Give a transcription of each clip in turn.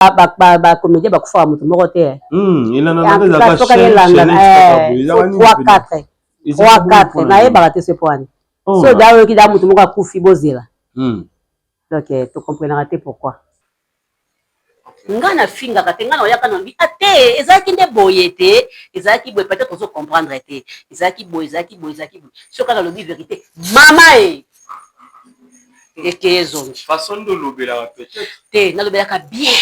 Ba comédien bakufaka moto moko te. Elandaka 3 4 3 4, nayebaka te so po wani so da oyoki da moto moko akufi, bozela. Donc tocomprenaka te pourquoi. Nga nafingaka te, nga na oyaka na lobi ate ezalaki nde boye te, ezalaki boye, peut-être ozo comprendre te, ezalaki boye, ezalaki boye, ezalaki boye. Soki nalobi vérité, mama e eke ezongi. Façon nde olobelaka peut-être. Te, nalobelaka bien,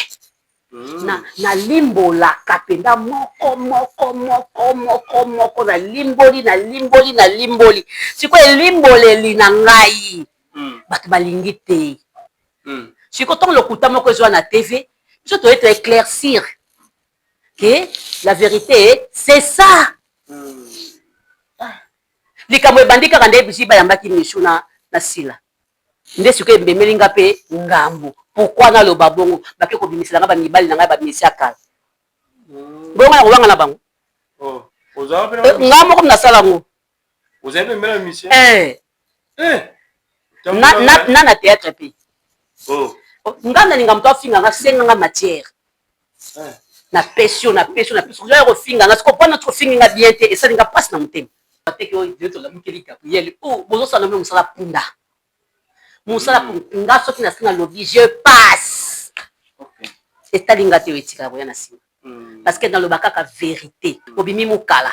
nalimbolaka mpenza moko moko moko moko moko, nalimboli, nalimboli, nalimboli. Sikoyo elimboleli na ngai, bato balingi te. Sikoyo ntongo lokuta moko ezwa na TV, biso toye to éclaircir que la vérité, c'est ça. Likambo ebandi kaka nde bisi bayambaki misu na sila nde sikoyo ememeli nga mpe ngambo. Pourquoi naloba bongo? Bake kobimisela nga bamibali na ngai, bamisi ya kala bongo na kowanga na bango. Nga moko nasala yango. Na théâtre mpe nga nalinga moto afinga nga, senga nga matière, napesi yo, napesi yo, napesi yo. Ya kofinga nga siko mpona kofingi nga bien te, esali nga mpasi na motema. Bateke oyo tolamukeli Gabriel o bozosala mpe mosala punda, mosala nga. Soki nasi nalobi, je passe, etali nga te. Oyo etikala koya na nsima, parce que naloba kaka vérité. Obimi mokala,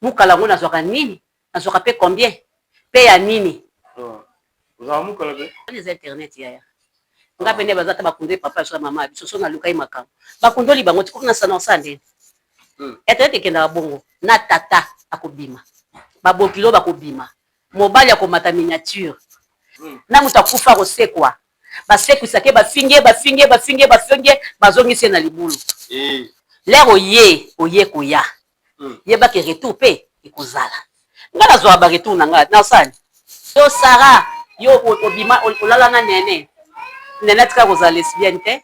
mokala yango nazwaka nini, nazwaka mpe combien mpe ya nini? Eza internet, yaya. Nga mpe nde baza ta bakundoli papa biso na mama ya biso. So nalukai makambo, bakundoli bango ti na sana osala ndeni. Internet ekendaka bongo na tata akobima, babokilo bakobima, mobali akomata miniature na moto akufa akosekwa, basekwisaka ye, bafingi ye, bafingi ye, bafingi ye, bafingi ye, bazongisi ye na libulu. Lere oye, oye koya, yebaki retour mpe ekozala. Nga nazwaka ba retour na nga nasani. Yo Sara, yo obima, olala na nene, nene atika kozala lesbienne te,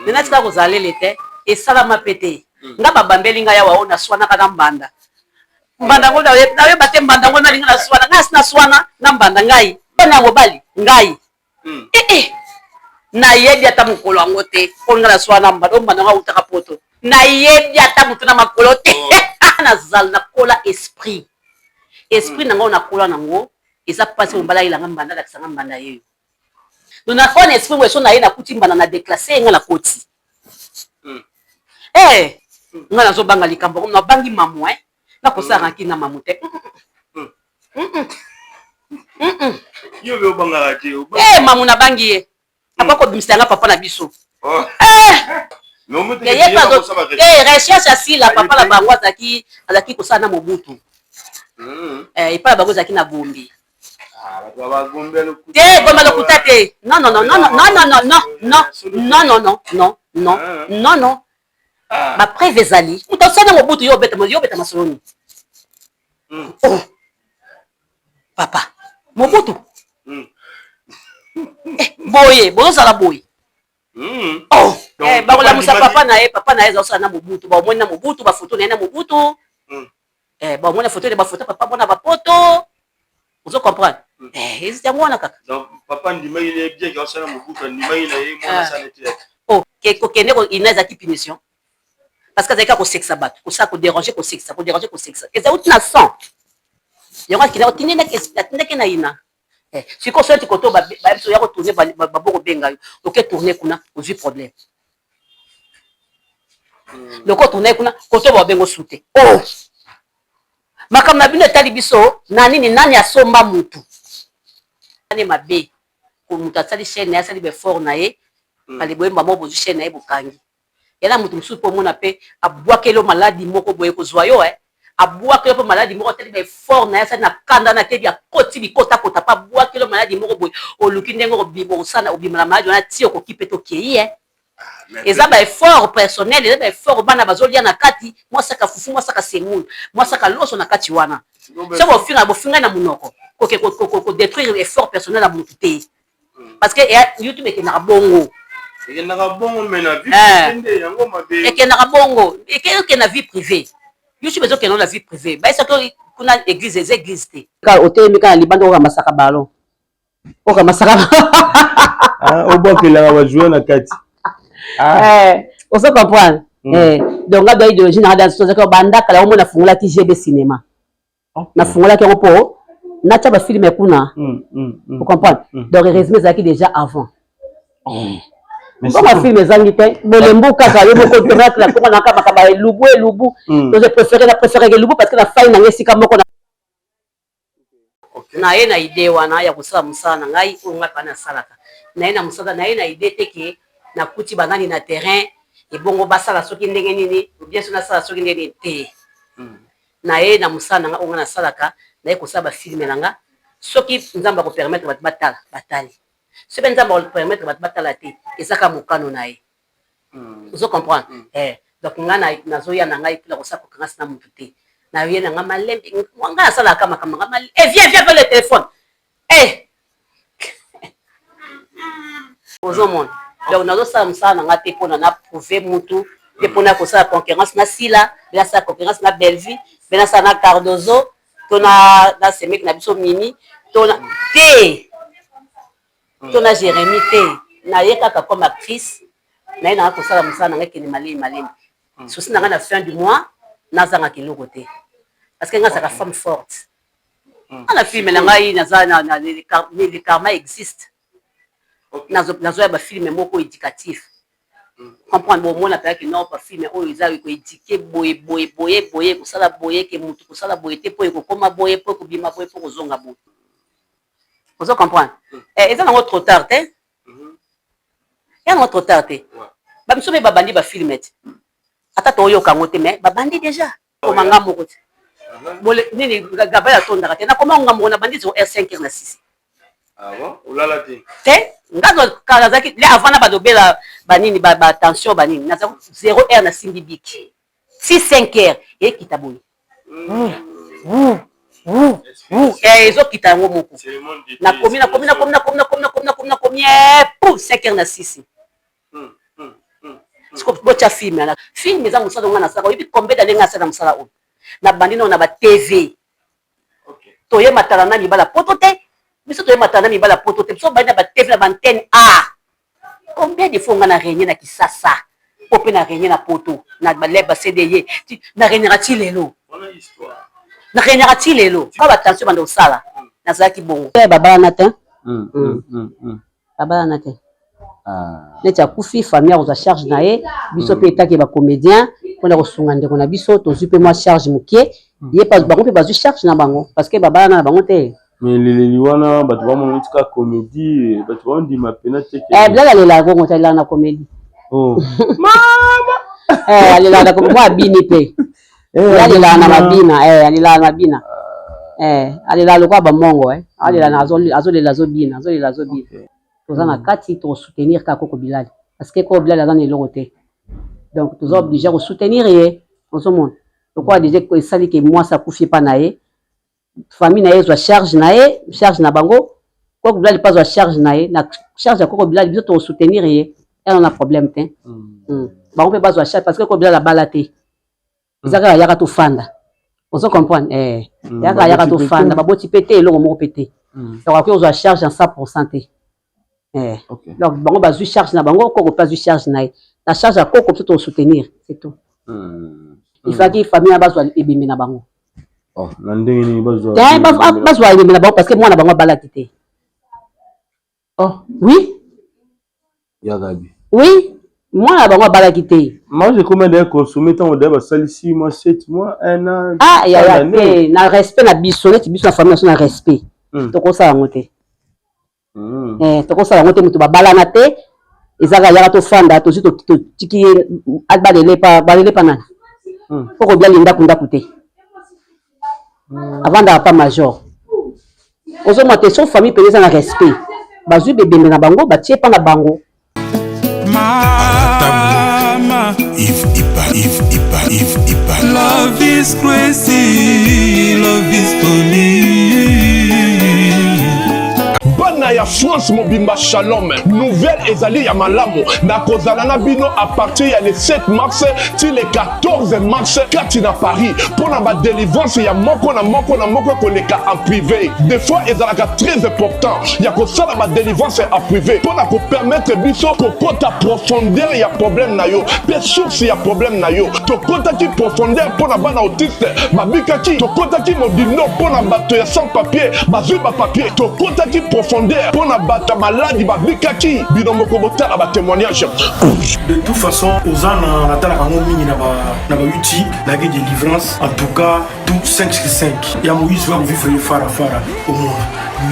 nene atika kozala lele te, esalama mpe te. Nga babambeli ngai awa oyo naswanaka na mbanda, mbanda yango nayeba te, mbanda yango nalinga naswana ngai, asi naswana na mbanda ngai, bana ya mobali ngai ee nayebi ata mokolo yango te mpo ngai naswana na mbanda oyo, mbanda yango awutaka Poto, nayebi ata motu na makolo te. Nazala nakola esprit, esprit na ngai nakola nango, eza mpasi. Mobali ayelanga mbanda, alakisanga mbanda yeyo. Donc nakola na esprit boye, so na ye nakuti mbanda na déclasse ngai, nakoti ngai nazobanga likambo yango, nabangi mamu nakosala ranki na mamu te. Yo mpe obangaka te? Mamu nabangi ye, akoki kobimisa yanga papa na biso. Recherche asila papa na bango azalaki kosala na Mobutu, epai na bango ezalaki na Gombe te, Gombe lokuta te. Non, non, non, non, non, non, non, non, non, non, non, non, non, non, non, ba preuve ezali. Moto asali na Mobutu, yo obeta, yo obeta masolo nini? Oh papa Mobutu, boye bozozala boye. Oh, bakolamusa papa na ye, papa na ye azosala na Mobutu, baomoni na Mobutu, bafoto na ye na Mobutu, baomoni foto na bafoto papa mpona bapoto, ozo comprendre? Yango wana kaka. Papa andimaki na ye bien ke asala Mobutu, andimaki na ye mwana asala théâtre. Oh, kokende ina ezalaki punition, parce que azalaki kaka kosekisa bato, kosala kodéranger, kosekisa, kodéranger, kosekisa, eza uti na sang yango. Atindaki na ina. Sikoyo soki koto bayebi so ya kotourner, baboko benga yo, oke tourner kuna, ozwi problème. Loko otourner kuna, koto babenga osu te. Oh, makambo na bino etali biso na nini? Nani asomba mutu ane mabe? Moto asali chaîne na ye, asali ba effort na ye, ale boyemba moko, bozwi chaîne na ye, bokangi yana moto mosusu mpo omona mpe abwakeli yo maladi moko boye, kozwa yo abwakeli yo mpe maladi moko. Atali ba effort na ye, asali na kanda na kebi, akoti bikotakota mpe abwakeli yo maladi moko boye, oluki ndenge okobima, okosala obima na maladi wana ti okoki mpe tokei. Eza ba effort personnel, eza ba effort bana bazolia na kati, mwasaka fufu, mwasaka semoule, mwasaka loso na kati wana. Soki ofinga, bofingai na monoko, koke kodétruire effort personnel ya motu te, parce que YouTube ekendaka bongo. Ekendaka bongo, mais na vie privée nde yango mabe. Ekendaka bongo, ekende na vie privée. YouTube ezokende na vie privée, bayesaki kuna église eza église te. Otelemi kaka na libanda, okamasaka ballon, okamasaka. Obwakelaka bajoueur na kati. Ah. Eh, ozo comprendre? Eh, donc nga doa idéologie nanga dans tozalaki banda kala omona nafungolaki GB cinéma. Nafungolaki yango mpo natya bafilme kuna. Ocomprendre? Donc résumé ezalaki déjà avant. Bongo film ezangi te, bolembu kaka yo moko torakla kongo naka makambo ya elubu elubu. Donc je préféré, na préféré elubu parce que na fai nanga esika moko naye na idée wana ya kosala mosala na ngai oyo ngai mpa nasalaka. Naye na mosala, naye na idée te ke nakuti banani na terrain ebongo basala soki ndenge nini, bien so nasala soki ndenge nini te. Naye na mosala na ngai oyo ngai nasalaka, naye kosala bafilme na nga. Soki Nzambe akopermettre bato batala, batali. Soki mpe Nzambe akopermettre bato batala te, eza kaka mokano na ye. Ozo comprendre? Donc nga nazoya na ngai mpona kosala concurrence na motu te. Naye na nga malembe, ngai nasalaka makambo nga malembe. Eh, viens, viens, le téléphone. Eh, ozomona? Donc nazosala mosala na nga te mpona na prouve mutu te, mpona kosala concurrence na Sila, mpe nasala concurrence na Bellevue, mpe nasala na Cardozo to na semeki na biso Mimi to na te to na Jérémi te. Naye kaka comme actrice, naye nanga kosala mosala na ngai, ekende malemi malemi. Souci na ngai, na fin du mois nazangaka eloko te, parce que ngai azalaka femme forte. Nga na filme na ngai naza le karma existe. Nazoya bafilme moko éducatif, comprendre? Bomona mpeyaki non, bafilme oyo eza koéduquer boye boye boye boye, kosala boye ke motu kosala boye te, mpo ekokóma boye, mpo ekobima boye, mpo kozonga boye. Ozo comprendre? Eza nango trop tard te, eza nango trop tard te. Bamiso mpe babandi bafilme te, ata toyoka yango te, mais babandi déjà. Koma nga moko te nini, Gabriel atondaka te. Nakoma nga moko, nabandi 0 heure, 5 heure na 6. Olala te? Te, nga nazalaki avant na badobela banini, batension banini. Naza 0 heure, nasimbi biki si 5 heures ekita boye, ezokita yango moko. Nakomi, nakomi, nakomi, nakomi, nakomi, nakomi, nakomi, nakomi pour 5 heures na 6. Botya film wana. Film eza mosala nga nasalaka. Oyebi combien d'année nga asala mosala oyo? Nabandi nao na ba TV. Toyematala na mibala poto te, biso toyematala na mibala poto te. Biso bandi na ba TV, na baantenne A. Combien de fois nga na régner na Kisasa po mpe na régner na poto na baleb bacde, na régnaka ti lelo, na régnaka ti lelo. Ka batension banda kosala, nazalaki bongo. Babalana te, babalana te. Neti akufi, famille akozwa charge na ye. Biso mpe etaki bacomédien mpona kosunga ndeko na biso, tozwi mpe mwa charge mokie ye, bango mpe bazwi charge na bango, parce que babalana na bango te. Mais leleli wana, bato bamona neti kaka comédie, bato baondima pena te. Bilala alelaka bongo te, alelaka na comédie. Alelaka na mwa abini mpe, alelaka na mabina, alelaka na mabina, alelaka lokola bamongo, alela, azolela, azobina, azolela, azobina. Toza na kati, tokosoutenir kaka Koko Bilali, parce que Koko Bilali aza na eloko te, donc toza obligé kosoutenir ye. Ozomona lokola déjà esali ke mwasi akufi epa na ye, famille na ye ezwa charge na ye, charge na bango. Koko Bilali mpe azwa charge na ye. Na charge ya Koko Bilali, biso tokosoutenir ye, eza na problème te. Bango mpe bazwa charge, parce que Koko Bilali abala te, eza kaka yaka tofanda. Ozo comprendre? Yaka, yaka tofanda, baboti mpe te, eloko moko mpe te. Donc akoki kozwa charge en 100 te. Donc bango bazwi charge na bango, Koko mpe azwi charge na ye. Na charge ya Koko, biso tokosoutenir, c'est tout. Il fallait famille bazwa ebembe na bango. Na ndenge nini bazwa? Bazwa ebembe na bango, parce que mwana bango abalaki te. Oui. Ya Gabi. Oui, mwana na bango abalaki te. Mariage ekoma d'ailleurs consommé ntango d'ailleurs basali 6 mois, 7 mois, 1 an. Ah yaya, te, na respect na biso, neti biso na famille na biso, na respect, tokosala yango te. Tokosala yango te. Moto babalana te, ezaka yaka tofanda, tozwi, totiki ye, balele pa nani? Mpo kobiali ndako, ndako te, avandaka pa major. Ozomona te? So famille mpenza eza na respect, bazwi bebembe na bango, batie pa na bango. Mama Yves Ipa, Yves Ipa, Yves Ipa. Love is crazy, love is funny. Bana ya ya France mobimba, shalom. Nouvelle ezali ya malamu, nakozala na bino à partir ya le 7 mars ti le 14 mars kati na Paris mpo na badelivrance ya moko na moko na moko koleka en privé. Des fois ezalaka très important ya kosala badelivrance en privé mpo na kopermettre biso kokota profondeur ya problème na yo mpe source ya problème na yo. Tokotaki profondeur mpo na bana autiste, babikaki. Tokotaki modindo mpo na bato ya sans papier, bazwi bapapier. Tokotaki profondeur mpo na bato ya maladi, babikaki. Bino moko botala batémoignage. De toute façon, oza na natalaka yango mingi na ba YouTube, nayaki délivrance. En tout cas, tout 5 sur 5 ya Moïse va kovivre ye farafara omona,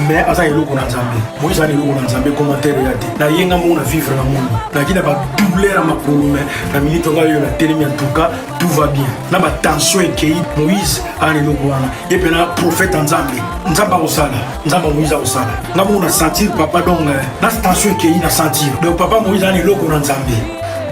mais aza eloko na Nzambe. Moïse aza na eloko na Nzambe, commentaire ya te. Nayenga moko na vivre na moni, nayaki na badouleur ya makolo, mais na minute ngai oyo natelemi, en tout cas tout va bien, na batension ekei. Moïse aza na eloko wana, ye mpena prophète ya Nzambe. Nzambe akosala, Nzambe ya Moïse akosala. Nga moko na sentir papa, donc na tension ekei, na sentir. Donc papa Moïse aza na eloko na Nzambe,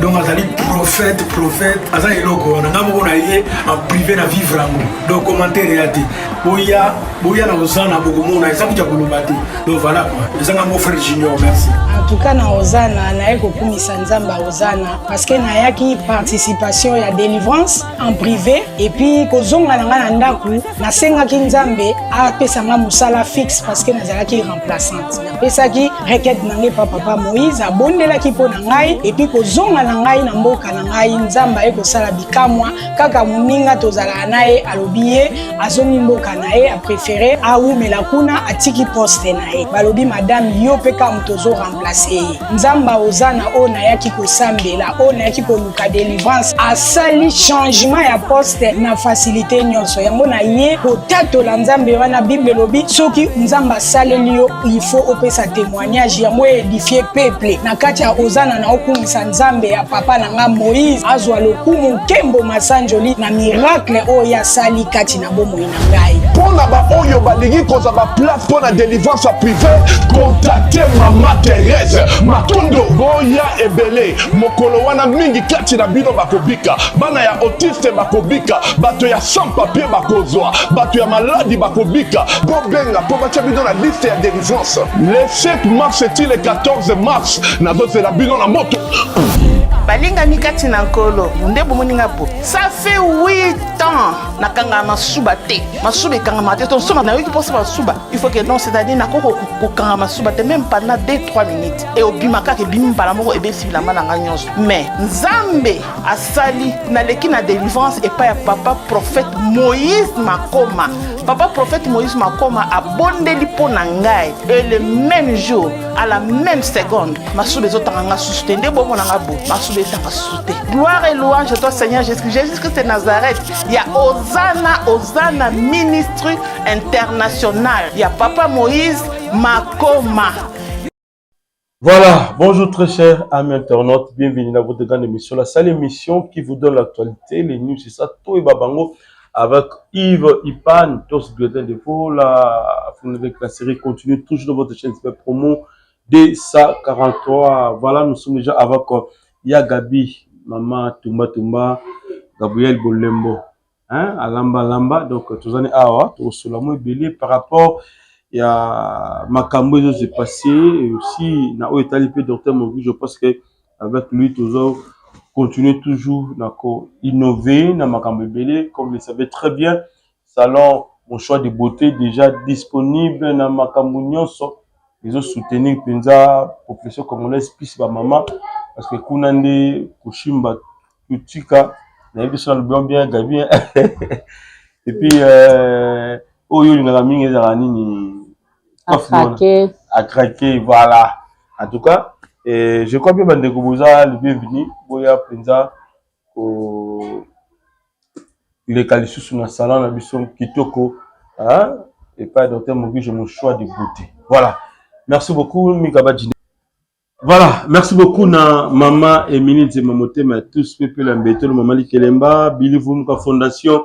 donc azali prophète, prophète aza eloko wana. Nga moko na ye en privé na vivre yango, donc commentaire eya te. Boya, boya na kozana, bokomona, eza kuta koloba te. Donc voilà quoi, eza nga mon frère Junior, merci. En tout cas, na Ozana naye kokumisa Nzambe ya Ozana parce que nayaki participation ya délivrance en privé et puis kozonga na ngai na ndako, nasengaki Nzambe apesa nga mosala fixe parce que nazalaki remplaçante. Napesaki requête na ngai pa papa Moïse, abondelaki mpo na ngai et puis kozonga na ngai na mboka na ngai, Nzambe aye kosala bikamwa. Kaka moninga tozalaka na ye alobi ye azongi mboka na ye, apréféré awumela kuna, atiki poste na ye. Balobi: "Madame, yo mpe kaka moto ozoremplace ye." Nzambe Ozana oyo nayaki kosambela, oyo nayaki koluka délivrance, asali changement ya poste na facilité nyonso. Yango na ye kotatola Nzambe wana. Bible elobi soki Nzambe asaleli yo, il faut opesa témoignage, yango édifie peuple. Na kati ya Ozana na okumisa Nzambe ya papa na nga Moïse, azwa lokumu, nkembo, masanjoli na miracle oyo asali kati na bomoi na ngai. Mpo na baoyo balingi kozwa baplace mpo na délivrance ya privé, contacte mama Therese Matondo. Boya ebele mokolo wana, mingi kati na bino bakobika. Bana ya autiste bakobika, bato ya sans papier bakozwa, bato ya maladi bakobika. Bobenga mpo batia bino na liste ya délivrance. Le 7 mars ti le 14 mars, nazozela bino na moto. Balingami kati na Nkolo, nde bomoni nga bo, ça fait 8 ans nakangaka masuba te. Masuba ekangama te. Tosoma nayoki mposa masuba, il faut que non, c'est-à-dire nakoki kokanga masuba te même pendant 2 3 minutes e obima kaka, ebimi mbala moko, ebebisi bilamba na ngai nyonso. Mais Nzambe asali, naleki na délivrance epai ya papa prophète Moïse Makoma. Papa prophète Moïse Makoma abondeli mpo na ngai et le même jour, à la même seconde, masuba ezotanga nga susu te. Nde bomona nga bo, masuba etanga susu te. Gloire et louange à toi, Seigneur Jésus, Jésus Christ de Nazareth. Ya Ozana, Ozana Ministry International ya papa Moïse Makoma. Voilà, bonjour très chers amis internautes, bienvenue dans votre grande émission, la seule émission qui vous donne l'actualité, les news, c'est ça, tout et babango, avec Yves Ipan, tous bulletin de vous, la, avec la série continue toujours dans votre chaîne Super Promo D143. Voilà, nous sommes déjà avec Ya Gabi, Maman Tumba Tumba, Gabriel Bolembo, hein, Alamba Lamba, donc tous awa, tous la ebele par rapport ya makambo ezo se passer et aussi na oyo etali mpe docteur Mogi. Je pense que avec lui toujours continuer toujours na ko innover na makambo ebele. Comme vous le savez très bien, salon Mon Choix de Beauté déjà disponible na makambo nyonso ezosoutenir mpenza population congolaise, plus bamama, parce que kuna nde koshimba kotika nayebi so nalobi bien, Gabi. Et puis oyo olingaka mingi ezalaka nini? À craquer, voilà. En tout cas, et je crois bien, bandeko, boza le bienvenu. Boya mpenza koleka lisusu na salon na biso kitoko epai docteur Mogijo, Mon Choix de Beauté. Voilà, merci beaucoup Mika Badjine. Voilà, merci beaucoup na mama Emilie Nzema Motema ya tous pepe la mbetolo, mama Likelemba Bili Vumuka Fondation,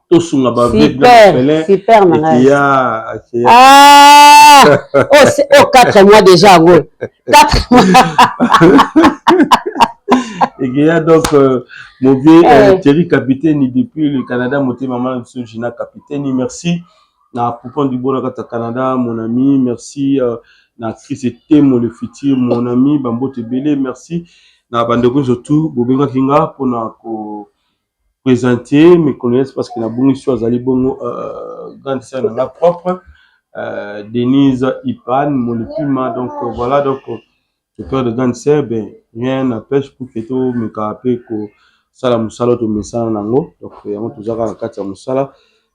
tosunga. Super, super na ngai. Ah, oh, oh, 4 mois déjà yango, 4 mois. Ekeya donc mon vieux Thierry Capitaine depuis le Canada, motema mama na biso Gina Capitaine, merci na Poupon du Bon na kati ya Canada, mon ami, merci. Na Chris Temo le futur mon ami, bambote ebele, merci na bandeko nyonso tu bobengaki nga mpona ko présenter mes condoléances parce que nabungisi oyo azali bongo grande sœur na nga propre, Denise Ipan Molipima. Donc voilà, donc le père de grande sœur, ben rien n'empêche pour que tomeka mpe kosala mosala oyo tomesana nango. Donc yango toza kaka na kati ya mosala.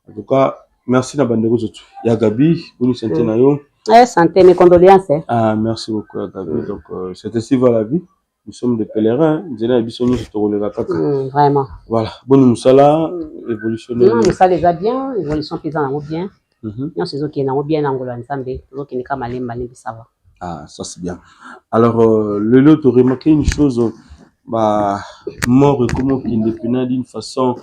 En tout cas, merci na bandeko surtout. Ya Gabi, boni santé na yo? Eh, santé, mes condoléances, eh. Ah, merci beaucoup ya Gabi. Donc c'est ainsi va la vie, nous sommes des pèlerins, nzela ya biso nyonso tokoleka kaka. Vraiment. Voilà, boni mosala, évolution? Non, mosala eza bien, évolution mpe eza nango bien. Nyonso ezokende nango bien na ngolo ya Nzambe, tozokende kaka malembe malembe, ça va. Ah, ça c'est bien. Alors, lelo tu remarqué une chose, ba mort ekoma okende mpena d'une façon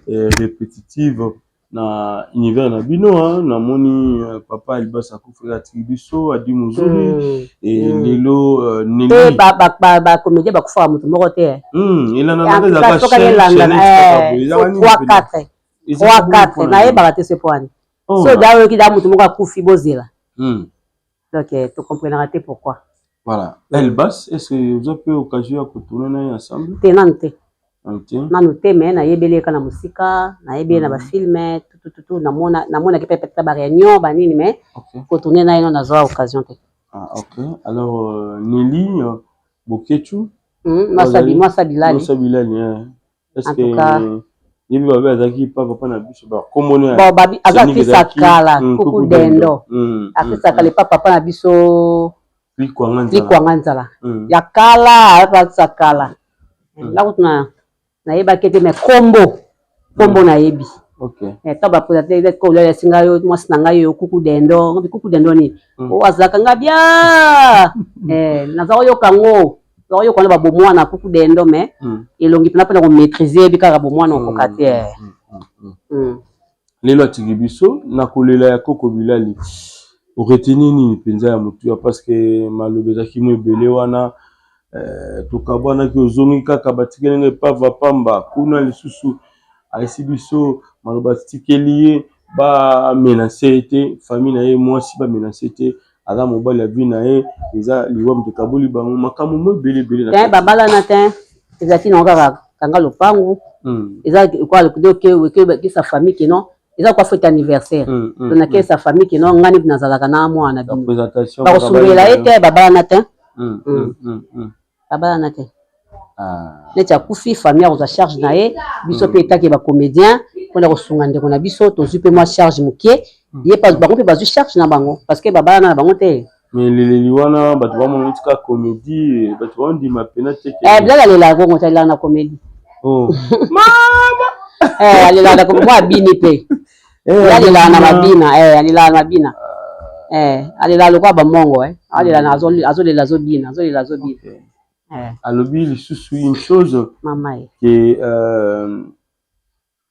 répétitive na univers na bino, hein. Namoni papa Elbas akufaki, atiki biso Adi Mozuri. E lelo Neli. Mpe bacomédien bakufaka moto moko te. Elandaka ezalaka. Soki elanda 3 4 3 4, nayebaka te se po wani. So da oyoki da moto moko akufi, bozela. Donc tocomprenaka te pourquoi. Voilà. Elbas, est-ce que vous avez occasion ya kotourner na ye ensemble? Te, nanu te. Ok. Nanu te, mais nayebeli ye kaka na mosika, nayebeli ye na bafilm tutututu, namonaki mpe peut-être baréunion banini, mais kotourner na ye no nazwa occasion te. Ah, ok. Alors, Nelly Bokechu. Mwasa Bilali. Mwasa Bilali, hein. Est-ce En que tout cas, yebi babe azalaki pa papa na biso bakombo bon, babi aza artiste ya kala, Kuku Dendo, artiste ya kala epa papa na biso. Likwanga Nzala. Likwanga Nzala ya kala, aza artiste ya kala. Nakutu na nayebaki ete, mais kombo kombo nayebi. Ntango baprésente kolia yasinga yo mwasi na ngai oyo Kuku Dendo, ngobi Kuku Dendo nini? O azalaka nga bia, naza koyoka ngo, naza koyoka wana babomwana Kuku Dendo, mais elongi mpena mpona komaîtrise yebi kaka bomwana okoka te. Lelo atiki biso na kolela ya Koko Bilali. Oretenir nini mpenza ya motuya? Parce que maloba ezalaki mo ebele wana, tokabwanaki, ozongi kaka, batikeli ngai epava pamba kuna. Lisusu ayesi biso maloba atikeli ye, bamenace ye te, famille na ye, mwasi bamenace te, aza mobali ya vie na ye, eza liwa moto ekaboli bango, makambo mo ebele ebele na te kati. Babalana te, ezalaki nango kaka kanga lopangu. Eza kesa famille keno, eza kwa fête anniversaire. To nakesa famille keno ngani nazalaka na mwana bino. Présentation. Bakosundolela ye te, babalana te. Babalana te. Ah. Neti akufi, famille akozwa charge na ye. Biso mpe etaki bacomédien mpona kosunga ndeko na biso, tozwi mpe mwa charge moke ye, bango mpe bazwi charge na bango parce que babalana na bango te. Mais leleli wana, bato bamona neti kaka comédie, bato bandima pena te ke Eh, Bilali alelaka kongo te, alelaka na comédie. Oh. Eh, alelaka na comédie, mwa abini mpe. Eh, ye alelaka na abina. Mabina, eh, alelaka na mabina, eh, alelaka lokola bamongo, eh. Alela na azolela, azobina, azolela, azobina. Eh. Alobi lisusu une chose mama ye ke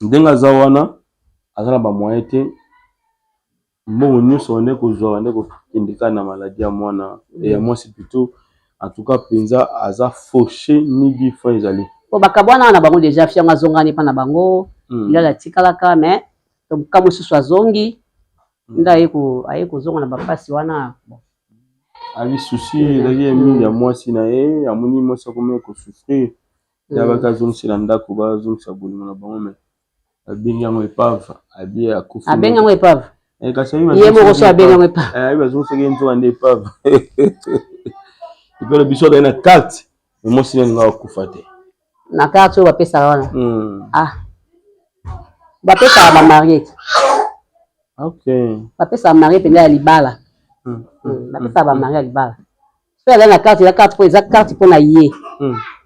ndenge aza wana, aza na bamoyen te, mbongo nyonso bande kozwa bande kokende kaka na maladie ya mwana, ya mwasi plutôt. En tout cas mpenza aza fauché ni di fin ezali. Po bakabwana na bango déjà, fiango azongani mpa na bango. Bilali atikalaka, mais ka mosusu azongi nde aye kozonga na bapasi wana, bon. Ali souci ezalaki ya mingi ya mwasi na ye, amoni mwasi akomi kosouffrir, ya baki azongisa na ndako, bazongisa bolingo na bango, mais abengi yango epave, abi akufi. Abengi yango epave. Kasi ye moko so abengi yango epave. Ayebi bazongisaki ye nzoka nde epave epe na biso azali na carte, mais mwasi nani nga akufa te. Na carte oyo bapesaka wana? Ah, bapesaka bamarie. Bapesaka marie mpenza ya libala. Bapesaka bamarie ya libala. So azali na carte, eza carte mpo eza carte mpona ye,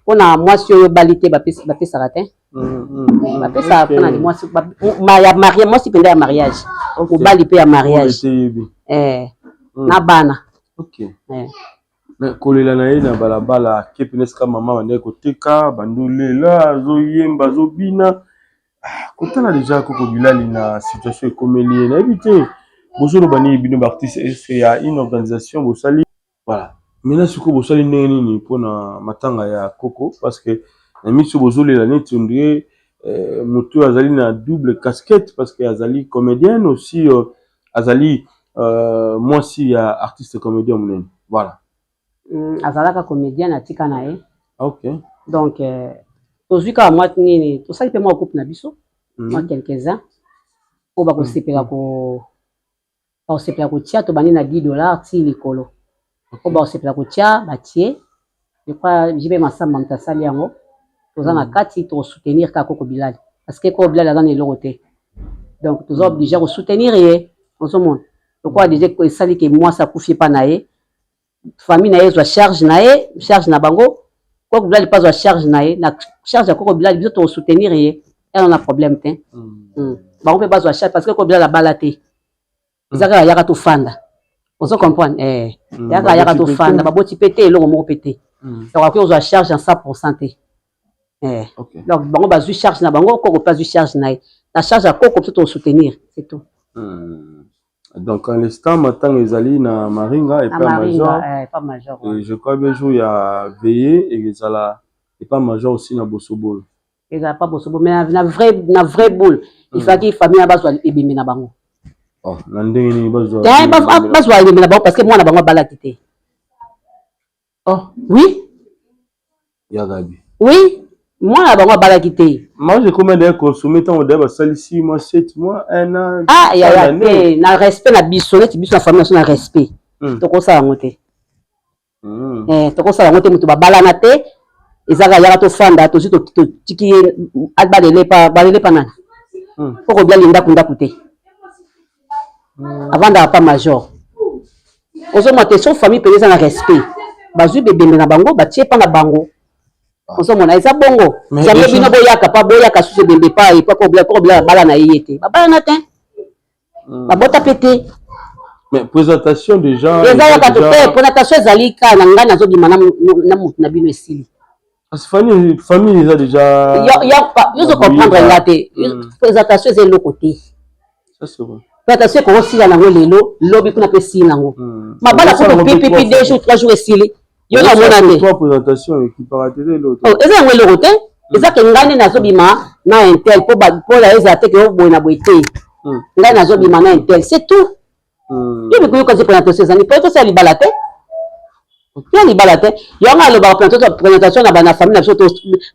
mpona mwasi oyo obali te, bapesaka te. Bapesaka mpona mwasi ya marie, mwasi mpenza ya mariage, mobali mpe ya mariage, na bana. Mais kolela na ye na balabala, ake pene esika mama bandaki koteka bandolela, azoyemba, azobina. Kotala deja Koko Bilali na situation ekomeli ye, nayebi te bozoloba nini bino baartiste. Est ya une organisation bosali? Voilà, maintenant sikoyo bosali ndenge nini mpona matanga ya Koko? Parce que na miso bozolela neti on dirait moto oyo azali na double casquette, parce que azali comédienne aussi, azali Mwasi ya artiste comédien monene, voilà. Azalaka comédien, atika na ye. Ok. Donc tozwi kaka mwa nini, tosali mpe mwa groupe na biso, mwa quelques-uns oyo bakosepela ko bakosepela kotia. Tobandi na 10 $ ti likolo. Oyo bakosepela kotia, batie. Je crois JB Masamba moto asali yango. Toza na kati, tokosoutenir kaka Koko Bilali, parce que Koko Bilali aza na eloko te, donc toza obligé kosoutenir ye. Ozomona lokola déjà esali ke mwasi akufi epa na ye, famille na ye ezwa charge na ye, charge na bango. Koko Bilali mpe azwa charge na ye. Na charge ya Koko Bilali, biso tokosoutenir ye, eza na problème te. Bango mpe bazwa charge, parce que Koko Bilali abala te, eza kaka yaka tofanda. Ozo comprendre? Yaka yaka tofanda, baboti mpe te, eloko moko mpe te. Donc akoki kozwa charge en 100 % te. Donc bango bazwi charge na bango, Koko mpe azwi charge na ye. Na charge ya Koko, biso tokosoutenir, c'est tout. Donc en l'instant, matanga ezali na Maringa epa major. Epa major. Et je crois bien jour ya veillée ezala epa major aussi na Bosobolo. Ezala pa Bosobolo, mais na vrai boule, il fallait famille na bazwa ebembe na bango. Oh, na ndenge nini bazwa? Te, bazwa ebembe na bango, parce que mwana bango abalaki te. Oh. Oui. Ya Gabi. Oui, mwana na bango abalaki te. Moi, j'ai combien d'ailleurs consommé ntango d'ailleurs basali 6 mois, 7 mois, 1 an? Ah yaya, te, na respect na biso, neti biso na famille na biso, na respect, tokosala yango te. Tokosala yango te. Moto babalana te, ezaka yaka tofanda, tozwi, totiki ye, balele pa, balele pa nani? Po kobiali ndako, ndako te, avandaka pa major. Ozomona te? So famille mpenza eza na respect, bazwi bebembe na bango, batie pa na bango. Ozomona, eza bongo. Jamai bino boyaka pa, boyaka susu ebembe pa epa kobila. Bala na ye ye te, babalana te, babota mpe te. Mais présentation déjà. Eza yaka te, présentation ezali kaka na ngai, nazobima na motu na bino, esili. Parce que famille, famille eza déjà. Yozo comprendre nga te? Présentation eza eloko te. Ça c'est vrai. Présentation ekokosila nango lelo, lobi kuna mpe esili nango. Mabala kutu pipipi, 2 jours, 3 jours, esili. Yo namona te? Trois présentation ekipaka te eloko. Eza yango eloko te. Eza ke ngai nde nazobima na un tel, mpo ezala te ke boye na boye te. Ngai nazobima na un tel, c'est tout. Yo mikoyoka te? Présentation ezali mpo tosala libala te, ya libala te. Yango alobaka présentation na bana famille na biso,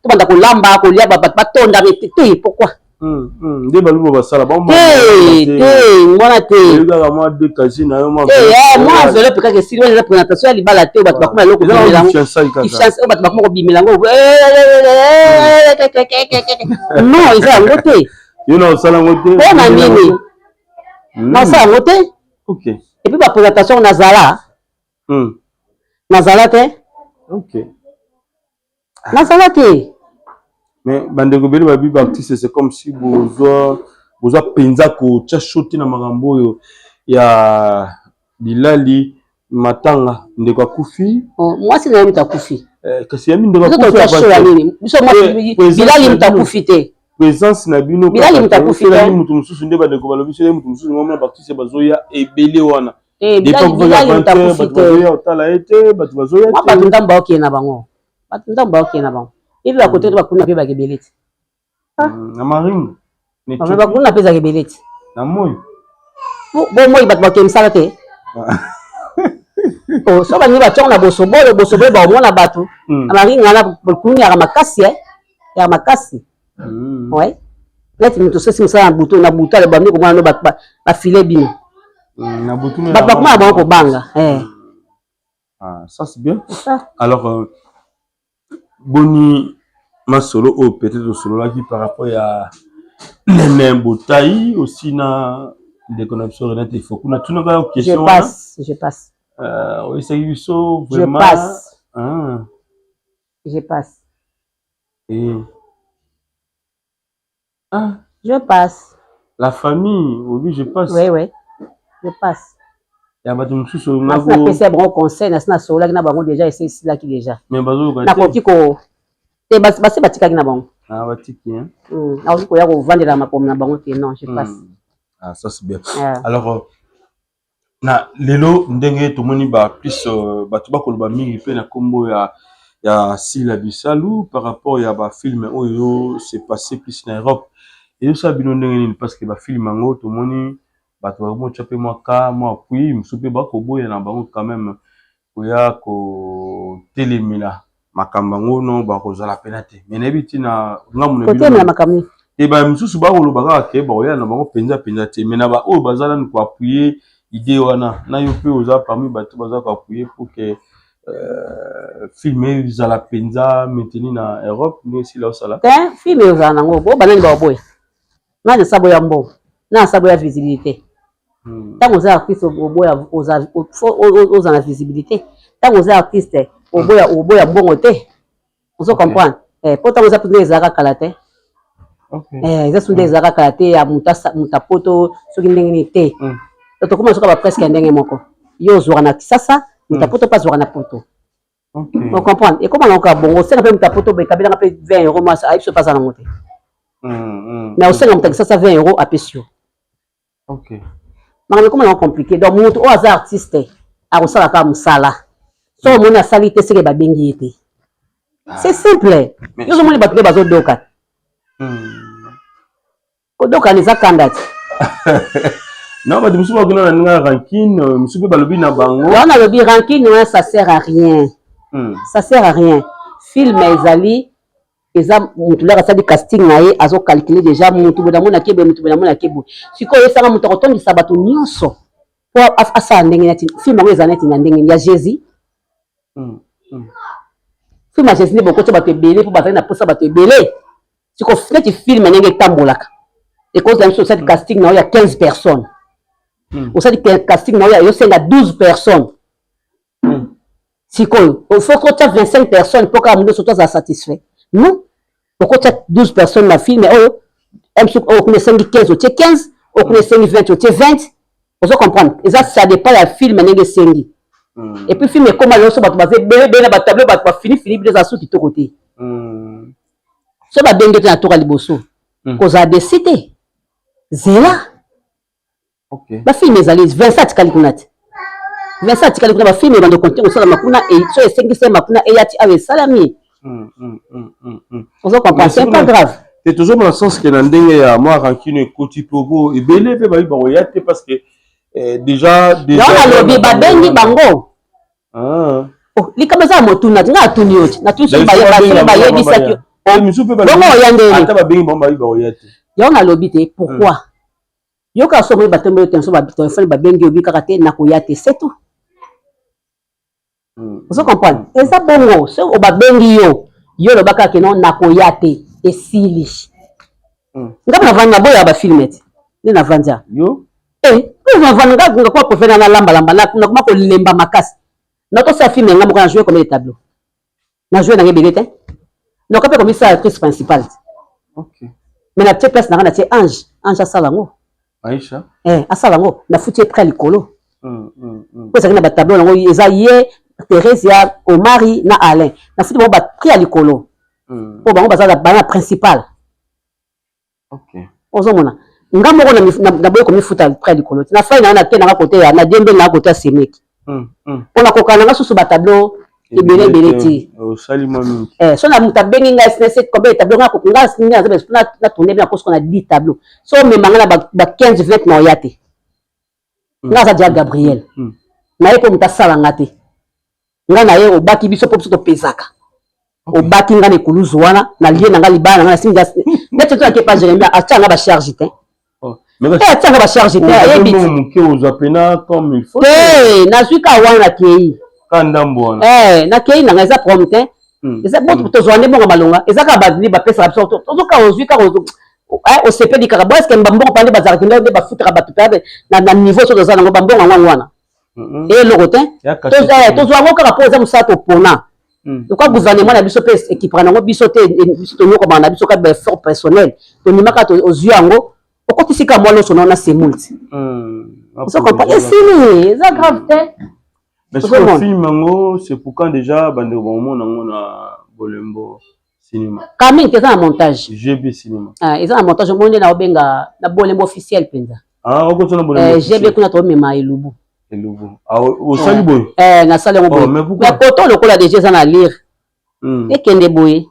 tobanda kolamba, kolia, bato batonda te. Pourquoi? Nde baluba basala. Te, te, mwana te. Kaka mwa deux casier na yo. Mwa enveloppe kaka, esili. Wana eza présentation ya libala te. Bato bakoma eloko, oyo bato bakoma kobimela yango, non, eza yango te. Yo na osala yango te? Mpo na nini nasala yango te? Et puis baprésentation, nazala, nazala te. Nazala te. Mais bandeko ebele babi baartiste, c'est comme si bozwa, bozwa mpenza kotia sho te na makambo oyo ya bilali matanga. Ndeko akufi. Mwasi na ye moto akufi. Kasi yami ndeko akufi ya nini? Biso bilali moto akufi te. Présence na bino. Bilali moto akufi te. Moto mosusu nde bandeko balobi soki moto mosusu, ngomona baartiste bazoya ebele wana. Bilali moto akufi te. Bazoya otala ye te, bato bazoya. Te, bato ndambo baokende na bango, bato ndambo baokende na bango. Epi bakote to bakuna mpe bakebele te. Na Maringa. Bakuna mpe ezaka ebele te. Na moi. Bo moi bato bakende misala te. So balingi batiango na bosobolo, bosobolo baomona bato. Na Maringa wana kuluni yaka makasi, yaka makasi. Ouais, neti moto sosi mosala na butu, na butu ale bandi komona no bato bafile bino. Na butu. Bato bakoma na bango kobanga. Ah, ça c'est bien. Alors boni masolo oyo peut-être osololaki par rapport ya Nene Botai aussi na ndeko na biso Renate Ifoku? Natunaka yo question. Je passe, je passe. Oyesaki biso vraiment. Je passe. Ah. Je passe. Et... Ah. Je passe. La famille, oui, je passe. Oui, je passe. Ya bato mosusu. Nasi napesi bango conseil, nasi nasololaki na bango déjà, esi esilaki déjà. Mais bazoyoka. Nakoki ko te, basi batikaki na bango. Ah, batiki hein. Nakoki koya kovandela makomi na bango te, non, je passe. Ah, ça c'est bien. Alors na lelo ndenge tomoni ba plus bato bakoloba mingi mpe na nkombo ya Sila Bisalu par rapport ya bafilm oyo s'est passé plus na Europe, ezosala bino ndenge nini? Parce que bafilm yango tomoni. Bato bakomotya mpe mwa ka mwa appui, mosusu mpe bakoboya na bango quand même koya kotelemela makambo yango. No, bakozala pena te, mais nayebi ntina ngambo na Kotelemela makambo nini? Te, ba mosusu bakoloba kaka ke bakoya na bango mpenza mpenza te, mais na baoyo baza nanu koappuyer idée wana, na yo mpe oza parmi bato baza koappuyer pour que film ezala mpenza maintenu na Europe, ndenge esila osala. Te, film ezala nango bo banani baoboya? Nani asa boya mbongo? Nani asa boya visibilité? Ntango oza artiste, oboya oza na visibilité. Ntango oza artiste, oboya mbongo te. Ozo comprendre? Po ntango oza mpenza, ezalaka kala te. Eza su nde ezalaka kala te ya moto apoto soki ndenge nini te. Tokóma soka bapresque ya ndenge moko. Yo ozwaka na Kisasa, moto apoto mpe azwaka na poto. Ocomprendre? Ekóma nango kaka bongo. Osenga mpe moto apoto boye, kabelanga mpe 20 euro, mwasi ayebi so mpe aza nango te, mais osenga moto ya Kisasa 20 euro, apesi yo. Makambo ekóma nango compliqué. Donc moto oyo aza artiste akosala kaka mosala. So omoni asali te, seke babengi ye te. C'est simple. Yo ozomoni bato nde bazodoka. Kodokana eza kanda te. Non, bato mosusu bakuna na ndenge ya rancune, mosusu mpe balobi na bango. Wana alobi rancune wana, ça sert à rien. Ça sert à rien. Film ezali, eza mutu laka asali casting na ye, azocalculer déjà mutu boye namonaki boye, mutu boye namonaki boye. Sikoyo esanga mutu akotondisa bato nyonso po asala ndenge neti film yango eza neti na ndenge ya Jésus. Film ya Jésus nde bokotia bato ebele mpo bazali na posa bato ebele. Siko neti film ndenge etambolaka, ekozala biso osali casting na yo ya 15 personnes, osali casting na yo yosenga 12 personnes. Sikoyo faut kotia 25 personnes mpo kaka moto nyonso azala satisfait? Non, okotia 12 personnes na film oyo, oyo kuna esengi 15, otie 15, oyo kuna esengi 20, otie 20. Ozo comprendre? Eza, ça dépend ya film ndenge esengi. Et puis film ekóma lelo so bato baza ebele ebele na batableau, bato bafini fini bino, ezala su kitoko te. So babengi te na toka liboso, kozala déçu te, zela. Bafilm ezali, Vincent atikali kuna te, Vincent atikali kuna. Bafilm ebanda kontinue kosalama kuna, so esengi sema kuna, eya ti awa esalami. Ozo comprendre? C'est pas grave. Te, tozomona sens ke na ndenge ya mwa rancune ekoti mpe bo ebele mpe babi bakoya te, parce que déjà Yango nalobi, babengi bango. Likambo eza ya motuna te. Nga atuni yo te, natuni soki bayebisaki bongo, oya ndenge. Ata babengi bango, babi bakoya te. Yango nalobi te, pourquoi yoka so omoyi batombe yo tenso, batelefone babengi, yobi kaka te nakoya te, c'est tout. Ozo comprendre? Eza bongo. Soki babengi yo, yo oloba kaka ke non, nakoya te, esili. Nga navandi, naboyaka bafilm te nde navandi awa. Yo? Navandi nga nga kwa préfère nalambalamba, nakoma kolemba makasi. Nakosala film nga moko, na joué combien de tableau? Na joué nanga ebele te, nakoka mpe komisala actrice principale te, mais natie place nanga, natie Ange. Ange asala yango. Aisha. Asala yango, nafuti ye près likolo po ezalaki na batableau yango, eza ye, Theresia, Omari na Alain. Nafuti bango baprix ya likolo mpo bango baza bana principal. Ozomona, nga moko naboyi komifuta prix ya likolo te. Nafai nanga na te, nanga kote ya nadiembeli, nanga kote ya semeki, mpona kokana nanga susu batableau ebele ebele te. Osali mwa mingi. So na moto abengi ngai sinese combien de tableau, nga nga na tourne bina kosuka na 10 tableau. So omema nga na ba 15, 20, na oya te. Nga aza dia Gabriel na ye mpo moto asala nga te. Nga na ye, obaki biso mpo biso topesaka. Obaki nga na ekuluzu wana, nalie na nga libala na nga, nasimbi neti to nake pa Jérémie, atia nga bacharge te. Te, atia nga bacharge te, ayebi. Moke ozwa pena comme il faut. Te, nazwi ka wana, nakei. Ka ndambo wana. Nakei nanga, eza problème te. Eza bo tozwa nde mbongo malonga, eza kaka badini bapesaka biso, tozoka ozwi kaka, osepeli kaka bo. Eske bambongo mpa nde bazalaka nde bafutaka bato mpe na niveau so toza nango, bambongo yango yango wana eloko te. Tozwa yango kaka mpo eza mosala topona. Lokwa gouvernement na biso mpe équipera nango biso te, biso tonyokomaka na biso kaka baeffort personnel. Tondimaka, ozwi yango, okotisi kaka mwa loso nao na semoule te, ozo comprendre? Esili, eza grave te. Mais sikoyo film yango, c'est pour quand déjà bandeko bakomona yango na Bolembo Cinéma? Kamini te, eza na montage. GB Cinéma. Eza na montage. Omoni nde naobenga na Bolembo officiel mpenza. Ah, okotuna Bolembo. GB kuna tomema elubu. Elubu osali boye? Nasali yango boye, mais koto lokola déjà eza na lire, ekende boye.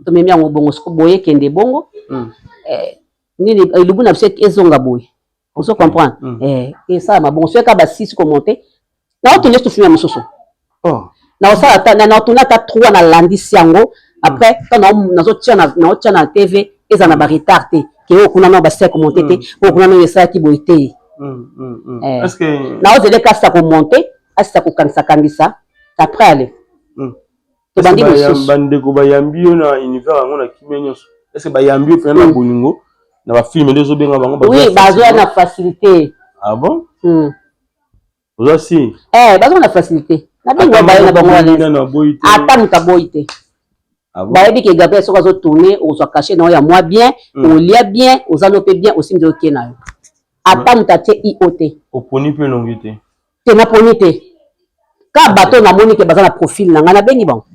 Tomemi yango bongo, siko boye ekende bongo. Nini elubu na biso ezonga boye. Ozo comprendre? Eh, esalama bongo soki kaka basisi komonte naotourne susu film ya mosusu. Oh. Naosala ata naotourne ata 3 nalandisi yango après ntango nazotia naotia na TV eza na ba retard te ke oyo kuna nao basisi ya komonte te oyo kuna nao esalaki boye te. Eh. Est-ce que Naozele kasi ya komonte asisa kokangisa kangisa après ale tobandi mosusu. Bandeko bayambi yo na univers yango na kimia nyonso? Est ce que bayambi yo mpena na bolingo na bafilme nde ozobenga bango? Oui, bazoya na facilité. Ah bon? Oza si Eh, bazoya na facilité, nabengi baye na bango wana. Aboyi te? Ata moto aboyi te. Ah bon? Bayebi ke Gabriel soki azotourne okozwa cachet na yo ya mwa bien, olia bien, oza no mpe bien, osimbi oke na yo, ata moto atie io te. Oponi mpe elongi te? Te, naponi te, ka bato namoni ke baza na profil na ngai, nabengi bango.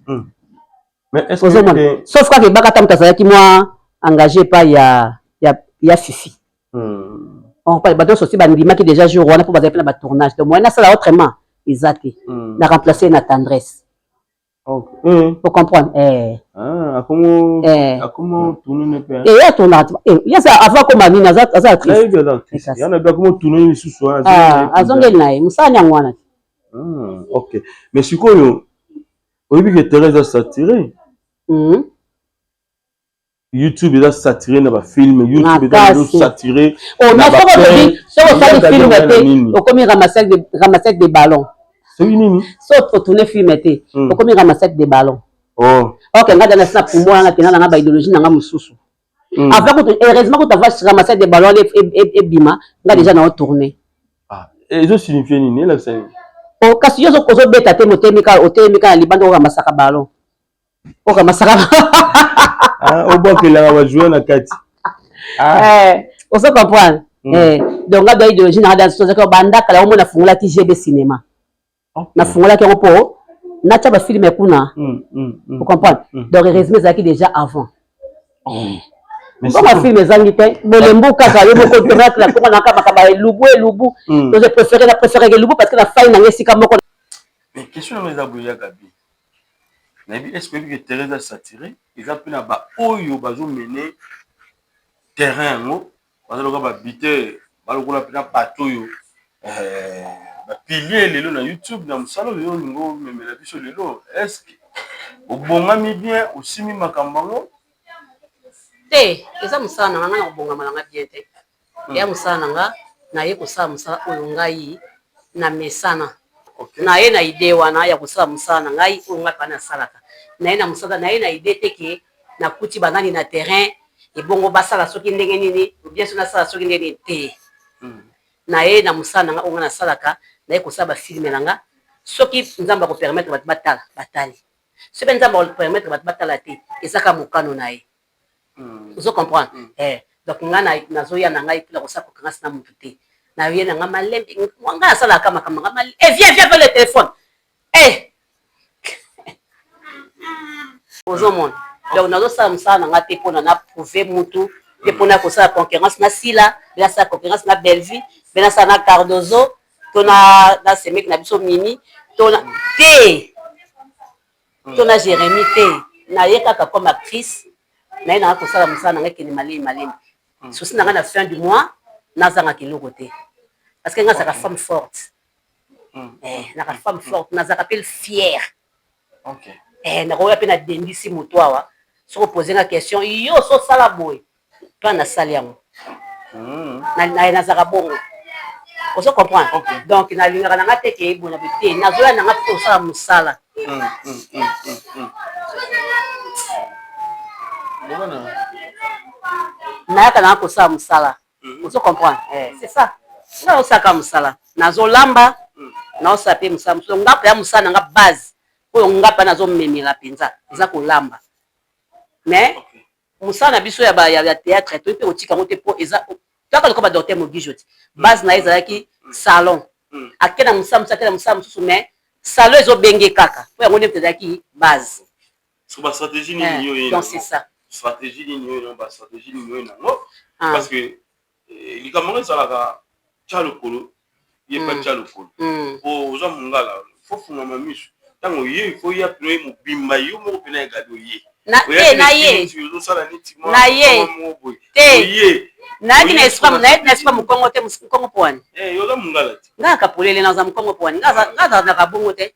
Mais est-ce Ozomona que sauf kaka ebaka ata moto azalaki mwa engagé epai ya Fifi. Bato nyonso osi bandimaki déjà jour wana mpo bazali mpe na batournage, donc moyen nasala autrement eza te. Na remplace na Tendresse. Ok. Faut comprendre eh. Ah, akomo Eh. akomo tourner mpe? Eh, ye atournaka eh, ye aza avant akoma nini, aza actrice. Nayebi aza actrice. Ekasi. Yana bi akomo tourner lisusu wana. Ah, azongeli na ye mosala ni yango wana te. Ah, ok, mais sikoyo oyebi ke terrain eza saturé. YouTube eza saturé na bafilm, YouTube eza lelo Makasi. saturé. Oh, na mais soki olobi soki osali Yaka film na te nini? Okomi ramassage de ballon. Soki nini? So otourne film te, okomi ramassage de ballon. Oh. Ok, nga dana sina pumbo wana kenda nanga ba idéologie nanga mosusu. Avant kutu, heureusement kutu avant ramassage de ballon ebima, nga déjà na otourne. Ah, ezosignifie nini? Elakisa nini? Oh, kasi yo ozobeta te, motemi kaka, otelemi kaka na libanda, oramasaka ballon, oramasaka. Ah, obwakelaka bajoueur na kati. Ah. Eh, ozo comprendre? Eh, donc nga ba idéologie nanga dans tozalaki banda kala, omona nafungolaki GB Cinéma. Nafungolaki yango mpo natya bafilme kuna. Ocomprendre? Donc résumé ezalaki déjà avant. Mais Bongo film ezangi te, bolembu kaka yo moko tomatela kongo naka makambo ya elubu elubu. Donc je préféré, na préféré elubu parce que na fai nanga esika moko. Mais question yango eza boye ya Gabi, nayebi, est ce que oyebi ke terrain eza saturé, eza mpe na baoyo bazomene terrain yango, baza lokola babuteur, balokola mpena bato oyo bapilier lelo na YouTube na mosala oyo olingi omemela biso lelo? Est ce que obongami bien, osimi makambo yango? Te, eza mosala na nga, nga na kobongama na nga bien te. Eya mosala na nga, naye kosala mosala oyo ngai na mesana. Naye na idée wana ya kosala mosala na ngai oyo ngai mpa nasalaka. Naye na mosala, naye na idée te ke nakuti banani na terrain ebongo basala soki ndenge nini ou bien so nasala soki ndenge nini te. Naye na mosala na nga oyo ngai nasalaka, naye kosala bafilme na nga. Soki Nzambe akopermettre bato batala, batali. Soki mpe Nzambe akopermettre bato batala te, eza kaka mokano na ye. Ozo comprendre? Eh, donc nga nazoya na ngai mpona kosala concurrence na motu te. Naye na nga malembe, ngai nasalaka makambo nga malembe. Eh, viens, viens, le téléphone. Eh, ozomona? Donc nazosala mosala na nga te mpona na prouve mutu te, mpona kosala concurrence na Sila, mpe nasala concurrence na Bellevue, mpe nasala na Cardozo to na semeki na biso Mimi to na te to na Jérémie te. Naye kaka comme actrice, naye nanga kosala mosala na ngai, ekende malemi malemi. Souci na ngai, na fin du mois nazangaka eloko te, parce que ngai azalaka femme forte. Eh, naka femme forte, nazalaka mpe fière. Eh, nakoya mpe nadendisi moto awa. Soki opose nga question, yo ososala boye mpe nasali yango, nazalaka bongo, ozo comprendre? Donc nalingaka na nga te ke bona boye te. Nazoya na nga mpe kosala mosala. Nayaka na nga kosala mosala, ozo comprendre? Eh, c'est ça, nga naosalaka mosala, nazolamba, naosala mpe mosala mosusu. Nga mpe ya mosala na nga base oyo nga mpe nazomemela mpenza eza kolamba. Mais mosala na biso ya théâtre, toyi mpe kotika yango te, mpo eza toyaka lokola badocteur Mogijo ti base na ye ezalaki salon. Ake na mosala mosusu, ake na mosala mosusu, mais salon ezobenge kaka mpo yango nde moto ezalaki base. So bastratégie nini yo ye? Donc c'est ça. Stratégie nini oyo nango, bastratégie nini oyo nango? Parce que likambo yango ezalaka tya lokolo ye pa tya lokolo po oza mongala, fo fungama miso ntango ye fo ya pino ye mobimba yo moko mpena ya Gabi oye. Na ye ozosala neti na ye moko boye te. Oye. Nayaki na esprit, nayaki na esprit mokongo te, mokongo mpo wani. Eh, yo oza mongala te. Nga kapolele naza mokongo mpo wani. Nga nazalaka bongo te.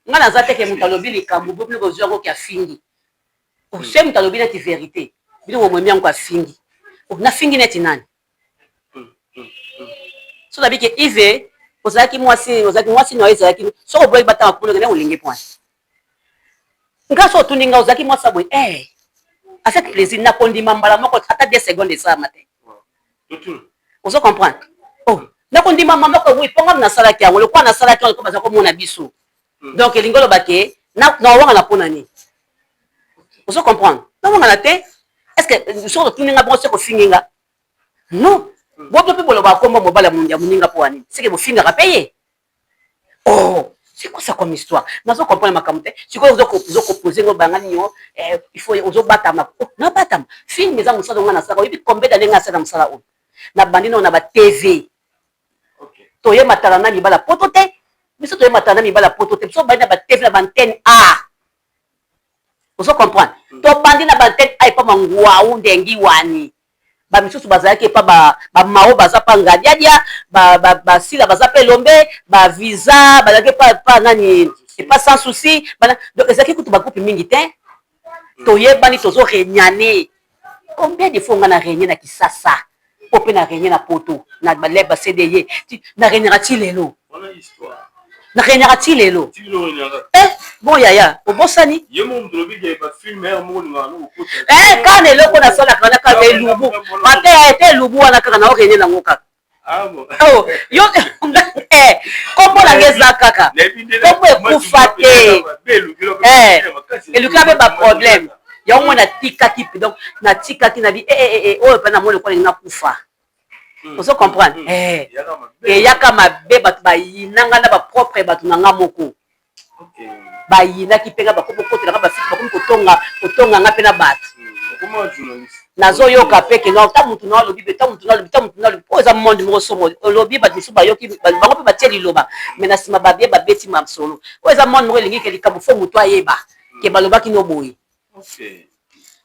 Nga naza te ke moto alobi likambo bo bino bozwi yango ke afingi. Se moto alobi neti verite, bino bomemi yango afingi. Nafingi neti nani? So nabi ke Yves ozalaki mwasi, ozalaki mwasi na yo ezalaki soki oboyaki batanga komona kende olingi point. Nga so otuni nga ozalaki mwasi ya boye eh avec plaisir nakondima mbala moko ata 2 secondes esalama te. Ozo comprendre? Oh, nakondima mama ko oui mpo nga nasalaki yango lokola nasalaki yango lokola baza komona biso. Donc elingi oloba ke na nawangana mpo na nini? Ozo comprendre? Nawangana te. Est-ce que soki otuni nga bongo soki ofingi nga? Non. Boto mpe bolobaka kombo mobali ya moninga mpo ya nini? Seke bofingaka mpe ye. Oh, c'est quoi ça comme histoire? Nazo comprendre makambo te. Sikoyo ozo koposer ngo banga nini yo, eh, il faut ozo batama. Oh, na batama. Film eza mosala nga nasala. Oyebi combien d'années nga nasala mosala oyo? Na bandi na ba TV. Toye matala na mibala poto te. Biso toye matala na mibala poto te. Biso bandi na ba TV na ba antenne A. Ozo comprendre? Tobandi na ba antenne A epa mangwau ndengi wani. Ba misusu bazalaki epa ba ba mao baza pa ngadiadia, ba ba ba sila baza pa elombe, ba visa bazalaki pa pa nani epa sans souci, bana donc ezalaki kutu ba groupe mingi te. Toyebani tozo regnane. Combien de fois nga na regne na Kisasa? Oyo pe na regne na poto na ba leb ba cde na regnaka ti lelo. Na regnaka ti lelo. Eh bon yaya obosani? Eh kaka na eloko nasalaka wana kaka elubu. Ate ete elubu wana kaka nao regne nango kaka. Oh, yo eh kombo na nga eza kaka. Kombo ekufa te. Eh eluka pe ba problème. Yango moi natikaki donc natikaki na bi eh eh eh oyo pe namoni lokola elingi nakufa. Ozo comprendre? Eh eyaka mabe bato bayina nga na ba propre bato na nga moko. Bayinaki pe nga bakomi kokotela nga ba fiti bakomi kotonga kotonga nga pe na bato. Nazoyoka pe ke non ta mutu na alobi be ta mutu na alobi ta mutu na alobi oyo eza monde moko somo olobi bato mosusu bayoki bango pe batie liloba mais na sima babie babeti masolo oyo eza monde moko elingi ke likambo fo mutu ayeba ke balobaki no boye.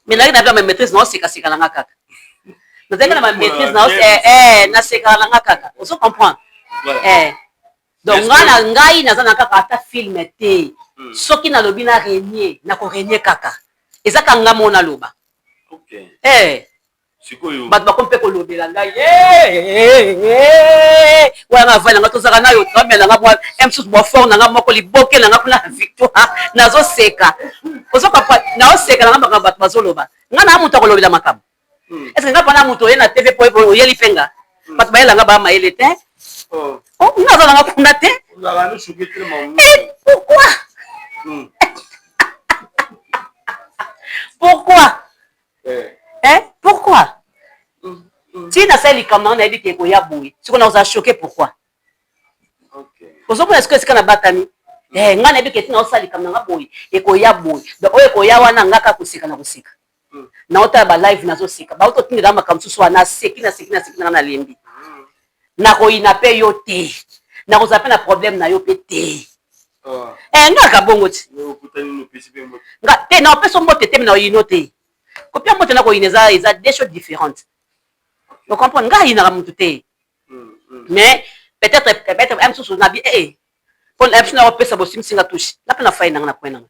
Mais nazalaki na ba maîtrise nao seka seka na nga kaka. Nazalaki na ba maîtrise nao eh na sekaka na nga kaka. Ozo comprendre? Eh. Donc nga na ngai naza na kaka ata film te. Soki nalobi na renier, nako renier kaka. Eza kaka nga moko naloba. Eh. Bato bakomi mpe kolobela ngai wana nga avandi na nga tozalaka nayo tramela nga mwa mosusu mwa fort na nga moko liboke na nga kuna na victoire nazoseka ozoka naoseka na nga makambo bato bazoloba nga na moto akolobela makambo est ce que nga mpana moto oye na tv po oyeli mpe nga bato bayela nga baa mayele te oh nga aza na nga kuna te pourquoi pourquoi Eh pourquoi? Ti nasali likambo na nga nayebi ke ekoya boye sikoyo nakozala choque pourquoi? Ozomona sikoyo esika nabatami eh nga nayebi ke ti naosala likambo na nga boye ekoya boye donc oyo ekoya wana nga kaka koseka na koseka naotala ba live nazoseka bauti otindela nga makambo mosusu wana naseki naseki naseki na nga nalembi nakoyina pe yo te nakozala pe na problème na yo pe te eh nga kaka bongo ti nga te naopesa mbote te me naoyino te Kopia mbote na koyina eza eza deux choses différentes. O comprendre? Nga ayinaka mutu te. Mais peut-être peut-être un mususu na bi eh eh. Po na biso na kopesa bosimisi nga touche. Nga pe na faille na nga na coin na nga.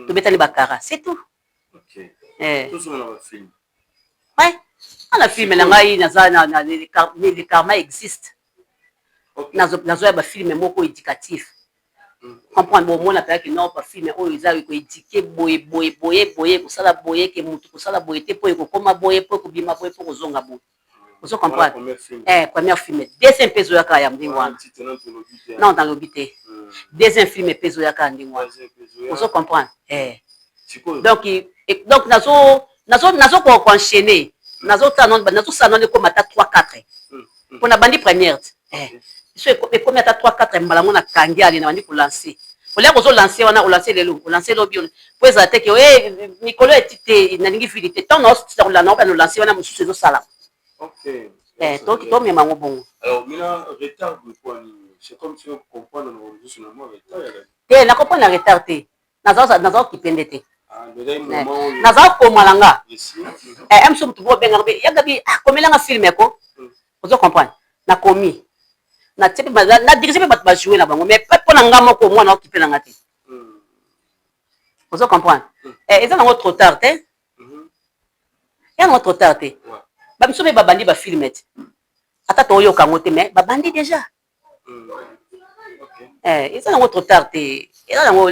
Tobetani ba kara, c'est tout. OK. Eh. Tozonga na ba film. Ouais. Nga na film na ngai naza na na le karma existe. Nazo nazoya ba film moko éducatif. Comprendre bomona mpenza ke non ba film oyo eza ko eduquer boye boye boye boye kosala boye ke mutu kosala boye te po ekokoma boye po ekobima boye po kozonga boye ozo comprendre eh première film deuxième mpe ezoya kaka ya ndenge wana non nalobi te deuxième film mpe ezoya kaka ndenge wana ozo comprendre eh donc donc nazo nazo nazo ko enchaîner nazo tala nazo sala nano ekoma ata 3 4 mpo na bandi première te eh so ekomi ata 3 4 mbala ngo nakangi ale na bandi kolancer olia kozo lancer wana olancer lelo olancer lobi po ezala te ke eh mikolo eti te nalingi vide te ntango naosila kolanda ngo bana olancer wana mosusu ezosalama eh toki tomema yango bongo te nakoprendre na retard te naza okipe nde te. Naza koma na nga mso motu moko obengaka mpe yagabi akomelanga film ko, ozo comprendre? Nakomi, natie mpe, na dirige mpe bato bajoue na bango, mais mpo na nga moko mwana okipe na nga te, ozo comprendre? Eza nango trop tard te, ya nango trop tard te. Bamiso mpe babandi bafilm te, ata toyoka yango te, mais babandi déjà. Eza nango trop tard te, eza nango.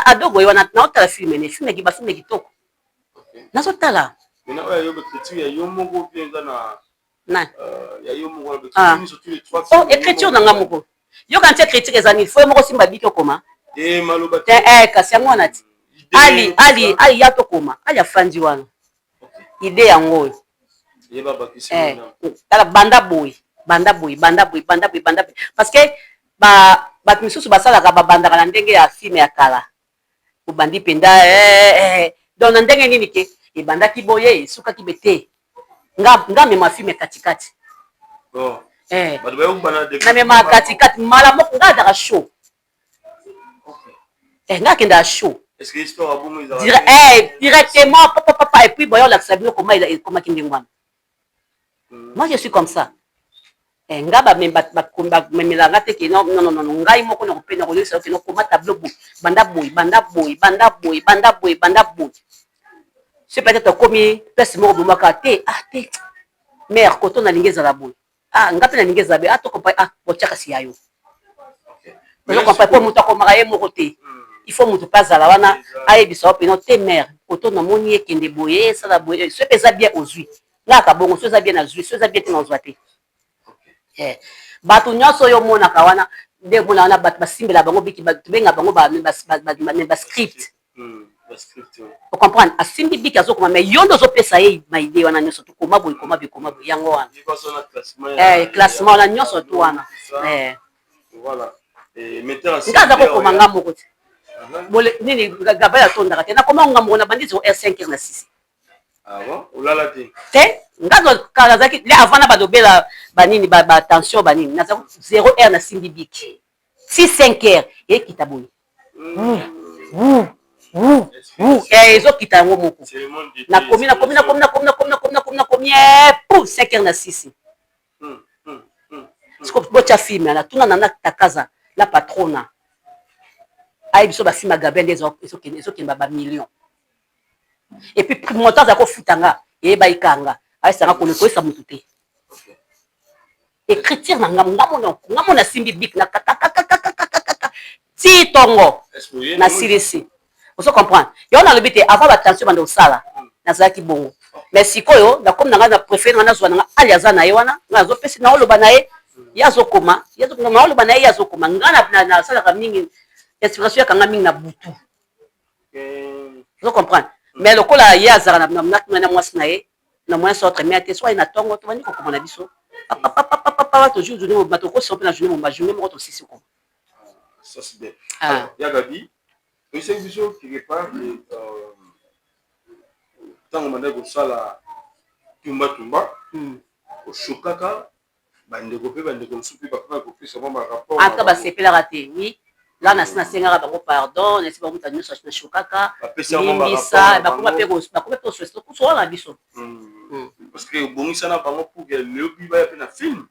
Adogo ye wana naotala film ne film, bafilm kitoko nazotala. Na oh, écriture na nga moko, yoka nti écriture eza nini? Fo moko simba biki okoma te, kasi yango wana ti ali ali ali ya tokoma, ali afandi wana, idée yango oyo. Tala, banda boye, banda boye, banda boye, banda boye, banda boye, parce que bato misusu basalaka, babandaka na ndenge ya film ya kala, obandi mpenza donc na ndenge nini ke ebandaki boye, esukaki be te. Nga mema film katikati, namema katikati mbala moko. Nga azalaka chaud, nga akendaka chaud directement, papa, et puis boya olakisa bino koma ekomaki ndenge wana. Moi, je suis comme ça. Nga bamemelanga te ke non, non, non, ngai moko nakope nakoyebisa ke nokoma tableau boye, banda boye, banda boye, banda boye, banda boye, banda boye. So peut-être okomi place moko bomaka te, ah te, mare koto nalingi ezala boye, ah nga mpe nalingi ezala boye, ah tokompa, ah botia kasi ya yo, ozokompa? Po moto akomaka ye moko te, il faut moto mpe azala wana ayebisa yo peno te, mare koto namoni ekende boye, esala boye. So mpe eza bien, ozwi ngaka bongo. So eza bien, nazwi. So eza bien te, nazwa te. Bato nyonso oyo omonaka wana, nde omona wana bato basimbela bango biki, tobenga bango bascript, ocomprendre? Asimbi biki, azokoma, mais yo nde ozopesa ye maidée wana nyonso, tokoma boye, koma boye, koma boye, yango wana classement wana nyonso tu wana. Nga aza kokoma nga moko te nini, Gabriel atondaka te. Nakoma nga moko, na bandi 0 heure, 5 heure na 6. Te. Nga nazalaki avant na badobela banini, batension banini, naza 0 heure nasimbi biki si 5 heures ekita boye, ezokita yango moko. Nakomi, nakomi, nakomi, nakomi, nakomi, nakomi, nakomi, nakomi pour 5 heures na 6. Botya film wana, tuna Nana Takaza, la patrona, ayebi biso bafilm ya Gabriel nde ezokende bamillion. Et puis moto aza kofuta nga, eyeba ikanga ayesanga koyesa motu te. Écriture na nga, nga mona asimbi bic na kakakakakakakaka ti ntongo nasilisi, ozo comprendre? Yango nalobi te, avant batension banda kosala, nazalaki bongo, mais sikoyo nakomi na ngai na préféré nga nazwa na nga ali aza na ye wana, ngai azopesi, naoloba na ye, ye azokoma, naoloba na ye, ye azokoma. Nga nasalaka mingi inspiration yakanga mingi na butu, ozo comprendre? Mais lokola ye azalaka na mwasi na ye na moyen sortre mais te, so aye na ntongo, tobandi kokoma na biso papapapapa, toujours journée mobima, tokosi mpe na journée mobima, journée moko tosisi koma. Ça c'est bien. Alors, ya Gabi, oyesaki biso quelque part ntango bandaki kosala Tumba Tumba, oshokaka bandeko mpe bandeko mosusu mpe bakomaki kopesa mwa barapport. En tout cas basepelaka te, oui. La nasi nasengaka bango pardon, nasi bango moto nyonso nashokaka limbisa, bakoma mpe kosola na biso. Parce que obongisa na bango pour que lobi baya mpe na film.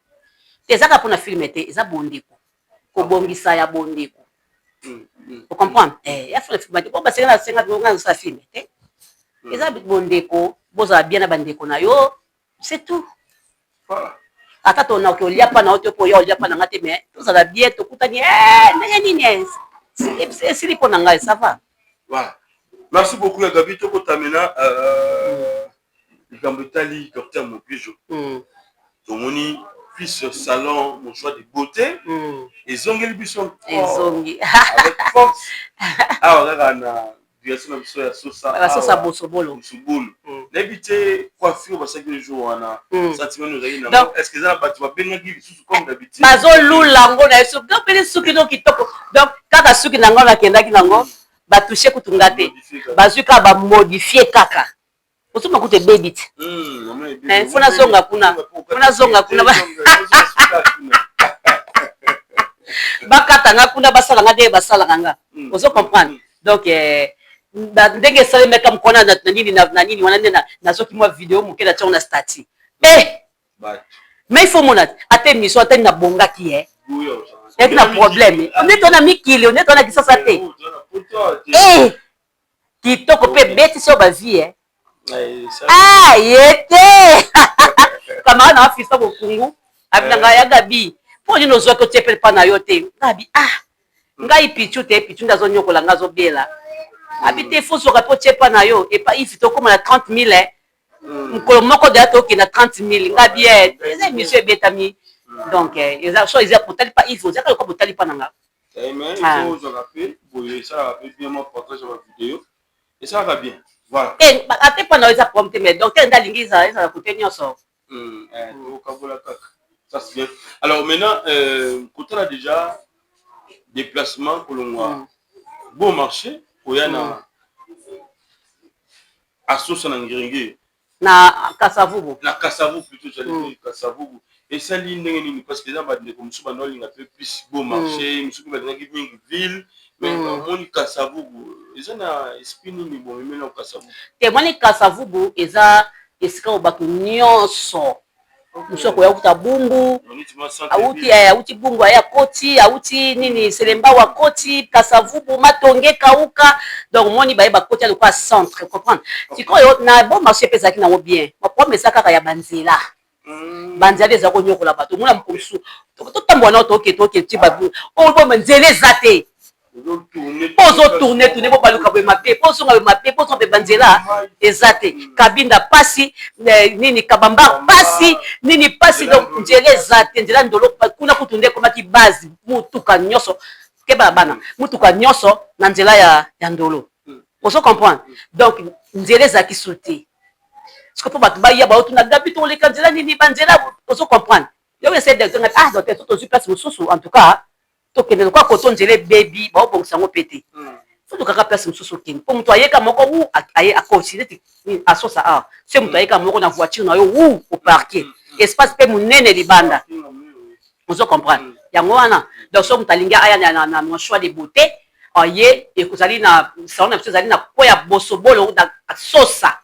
Te, eza kaka mpona film te, eza bondeko, kobongisa ya bondeko, ocomprendre? Ya film te po basenga, nasenga nga nasala film te, eza bondeko, bozala bien na bandeko na yo, c'est tout. Ata tonakoki olia mpa na yo te, mpo oya olia mpa na nga te, mais tozala bien, tokutani ndenge nini, esili mpo na ngai, ça va. Voilà, merci beaucoup ya Gabi. Tokotamena likambo etali docteur Mobijo. Tomoni fils salon Mon Choix de Beauté ezongeli biso. Ezongi. Avec force awa kaka na direction na biso ya Sosa. Basosa Bosobolo. Bosobolo. Nayebi te coiffure basalaki le jour wana, sentiment ozalaki nango, est ce que eza na bato babengaki lisusu comme d'habitude? Bazolula yango na ye, donc pene suki no kitoko, donc kaka suki na ngo nakendaki nango, batouche kutu nga te, bazwi kaka bamodifie kaka, osoma kutu ebebi te. Fo nazonga kuna, fo nazonga kuna, bakata nga kuna, basala nga ndenge basalaka nga, ozo comprendre? Donc Ndenge esalemaka mokona na nini na nini wana nde nazwaki mwa video moke na tiango na statut. Eh! Mais il faut mona ata émission ata nabongaki ye. Ezalaki na problème. Nde to na mikili, nde to na Kisasa te. Eh! Kitoko pe ebetisi yo ba vie eh. Ah, ye te! Camarade na nga Fiston Bokungu, abi na nga ya Gaby, mpo nini ozwaki otie pe epa na yo te? Nga abi ah, ngai Pitshou te, Pitshou nde azonyokola nga azobela. Abi te, faut ozwaka pe otie epa na yo, epa Yves tokoma na 30 000 eh. Mokolo moko deja tokende na 30 000 nga bi eh, eza émission ebetami. Donc eza so eza botali pa Yves, ozalaka lokola botali pa na nga. Eh, mais il faut ozwaka pe boye esalaka pe bien mwa partage ya ba video esalaka bien voilà. Te ate pa na yo eza problème te mais docteur nde alingi ezala ezala kote nyonso. Tokabola kaka ça c'est bien. Alors maintenant kotala déjà déplacement kolongwa bon marché koya na Asosa na Ngiri-Ngiri. Na Kasavubu. Na Kasavubu plutôt j'allais dire Kasavubu. Esali ndenge nini parce que eza ba ndeko mosusu banda olinga pe plus beau marché, mosusu pe balingaki mingi ville, mais bamoni Kasavubu. Eza na esprit nini bomemi na Kasavubu? Te moni Kasavubu eza esika oyo bato nyonso mosusu akoya kuta Bumbu, awuti awuti Bumbu aye akoti, awuti nini Selembao akoti, Kasavubu, Matonge, Kauka, donc omoni baye bakoti ya lokola centre, comprendre? Sikoyo na bon marché pe ezalaki nango bien, ba problème eza kaka ya ba nzela. Ba nzela nde eza konyokola bato, omona mokolo mosusu totambola nao toke toke ti ba oyo boma nzela eza te. Po ozo tourne tourne bo baluka boye mabe po ozonga boye mabe po ozonga boye ba nzela eza te kabinda pasi nini kabambar pasi nini pasi donc nzela eza te nzela ndolo kuna kutu nde ekomaki base mutuka nyonso keba na bana mutuka nyonso na nzela ya, ya ndolo ozo comprendre donc nzela ezalaki su te siko mpo bato baya baotuna gabi toleka nzela nini banzela ozo comprendre yo ese docteur ah docteur tozwi place mosusu en tout cas Tokende lokola koto nzela ebebi baobongisa yango pe te faut tokaka place mosusu okende po moto ayeka moko wu aye akosi neti asosa awa soki moto ayeka moko na voiture na yo wu oparke espace pe monene libanda ozo comprendre yango wana donc soki moto alingi aya na, na, na choix de beauté aye ekozali na salon na biso ezali na coin ya bosobolo na sosa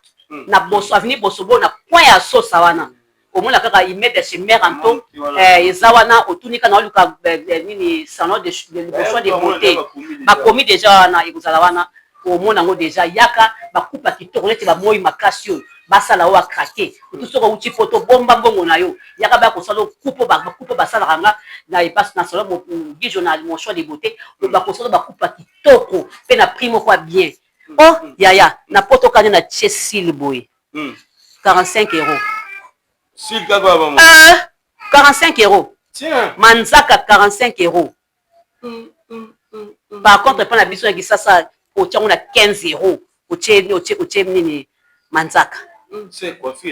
na boso avenue bosobolo na coin ya sosa wana Omona kaka immeuble ya chez mère Anto eh, eza wana otuni kaka naoluka nini salon de soin de beauté bakomi deja wana ekozala wana omona yango deja yaka bakupa kitoko neti ba moyi makasi oyo basala oyo a craque otu soki owuti poto bomba mbongo na yo yaka baya kosala oyo coupe oyo basalaka nga na epas na salon Guijo na mon choix de beauté bakosala bakupa kitoko pe na prix moko ya bien oh yaya na poto kani na tie cils boye 45 euros. Sil kaka ba maman. 45 euros. Tiens. Manzaka 45 euros. Par contre epa na biso na Kisasa otia ngo na 15 euros. Otie otie otie nini manzaka.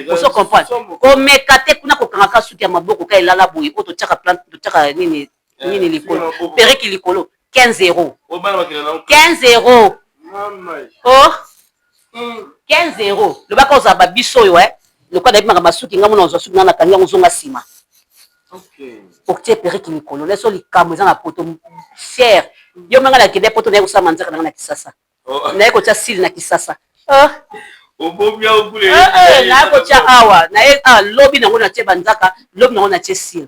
Ozo comprendre? Komeka te kuna kokangaka suki ya maboko ka elala boye oyo totiaka plante totiaka nini nini likolo perruque likolo 15 euros. 15 euros. Oh 15 euros lobaka ozala ba biso oyo eh lokola nayebi makambo ya suki nga mona ozwa suki nga nakangi yango zonga nsima otie perruque likolo leso likambo eza na poto cher yo manga nakende poto naye kosala manzaka nanga na kisasa naye kotia sili na kisasa naye kotia awa naye lobi nango natie banzaka lobi nango natie sili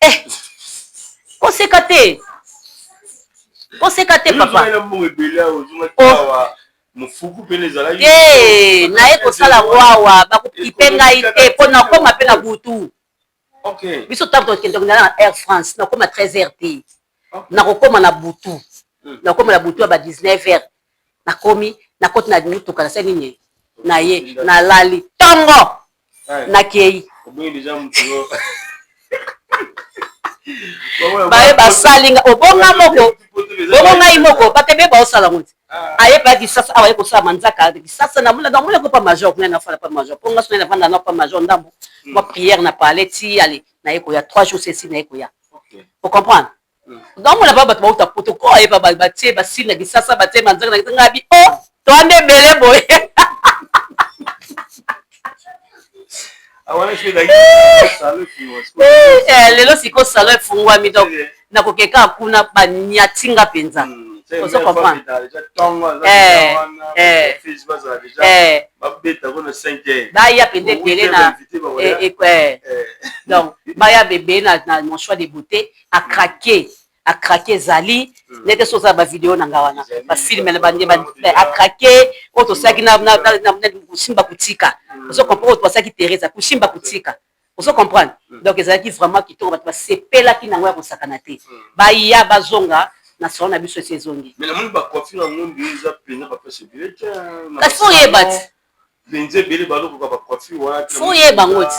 Eh! Koseka te. Koseka te papa. Oh. Te, naye kosala ngo awa bakokipe ngai te mpo nakoma mpe na butu. Biso ntango tokende na Air France nakoma 13 heures te. Nakokoma na butu. Nakoma na butu ya ba 19 heures. Nakomi, nakoti na mutuka nasali nini? Naye, nalali tongo. Nakei. Baye basali nga obonga moko bongo ngai moko bato ebele baosala ngo ti aye pa kisasa awa aye kosala manzaka kisasa namona namona ko pa major kuna nafala pa major po nga soki nafanda na pa major ndambo mwa prière na palais ti ale naye koya 3 jours esi naye koya o comprendre Naomona ba bato bauta poto ko ayeba batie basili na kisasa batie manzaka na kisasa ngabi o oh, toanda ebele boye. Lelo sikoyo salon efungwami donc nakokeka kuna banyati nga mpenza. Ozo comprendre? Eh, eh, eh. Baya mpenza ebele na eh, eh, donc baya ebele na mon choix de beauté a craquer, a craquer ezali nete soki ozala bavideo na nga wana, bafilme na bande a craquer oyo tosalaki na kosimba kotika. Ozo comprendre? Oyo tosalaki Teresa kosimba kotika, ozo comprendre? Donc ezalaki vraiment kitoko, bato basepelaki nango ya kosakana te. Baya bazonga na salon na biso, esi ezongi. Mais namoni bacoiffure yango nde eza mpenza bapesa ebele te. Kasi faut oyeba ti. Mpenza ebele balokoka bacoiffure wana. Faut oyeba yango ti.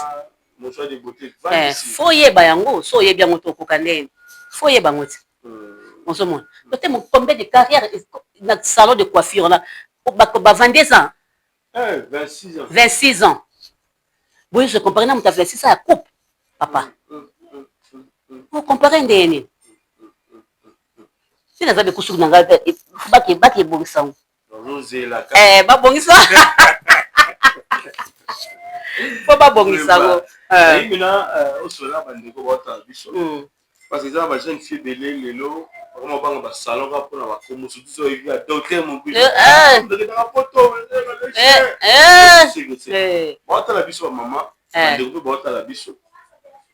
Mon choix de beauté. Faut oyeba yango. So oyebi yango te, okoka ndenge. Faut oyeba yango ti. Ozomona tote combien de carrière na salon de coiffure wana, ba 22 ans. 26 ans. 26 ans boye, se compare na moto ya 26 ans ya coupe, papa, ocompare ndenge nini? Si naza bekusuku na ngai, baki ebongisa ngo, babongisa mpo babongisa yango. Mina osola bandeko baotala biso, parce que eza na bajeune fille ebele lelo bakoma banga basalon kaka mpona bakombo, surtout so oyebi ya docteur Mobuisokendaka poto. Baotala biso bamama, bandeko mpe baotala biso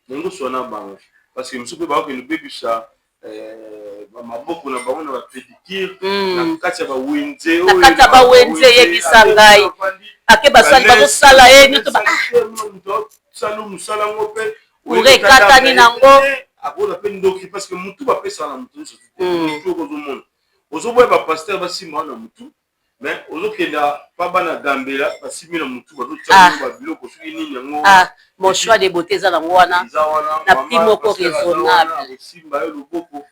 ndenge osola na bango, parce que mosusu mpe bakokende obebisa maboko na bango na bapédicure na kati ya bawenze. Na kati ya bawenze, yebisa ngai, ake basali bazosala ye nyonso. Sala mosala yango mpe. Kura ekatani nango. Akoza mpe ndoki, parce que mutu bapesaka na mutu nyonso te. Mutu oko ozomona, ozoboya bapasteur basimba wana mutu, mais ozokenda pa bana gambela, basimbi na mutu, bazotia babiloko soki nini yango. Mon choix de beauté eza nango wana. Eza wana. Na prix moko raisonnable. Osimba yo loboko.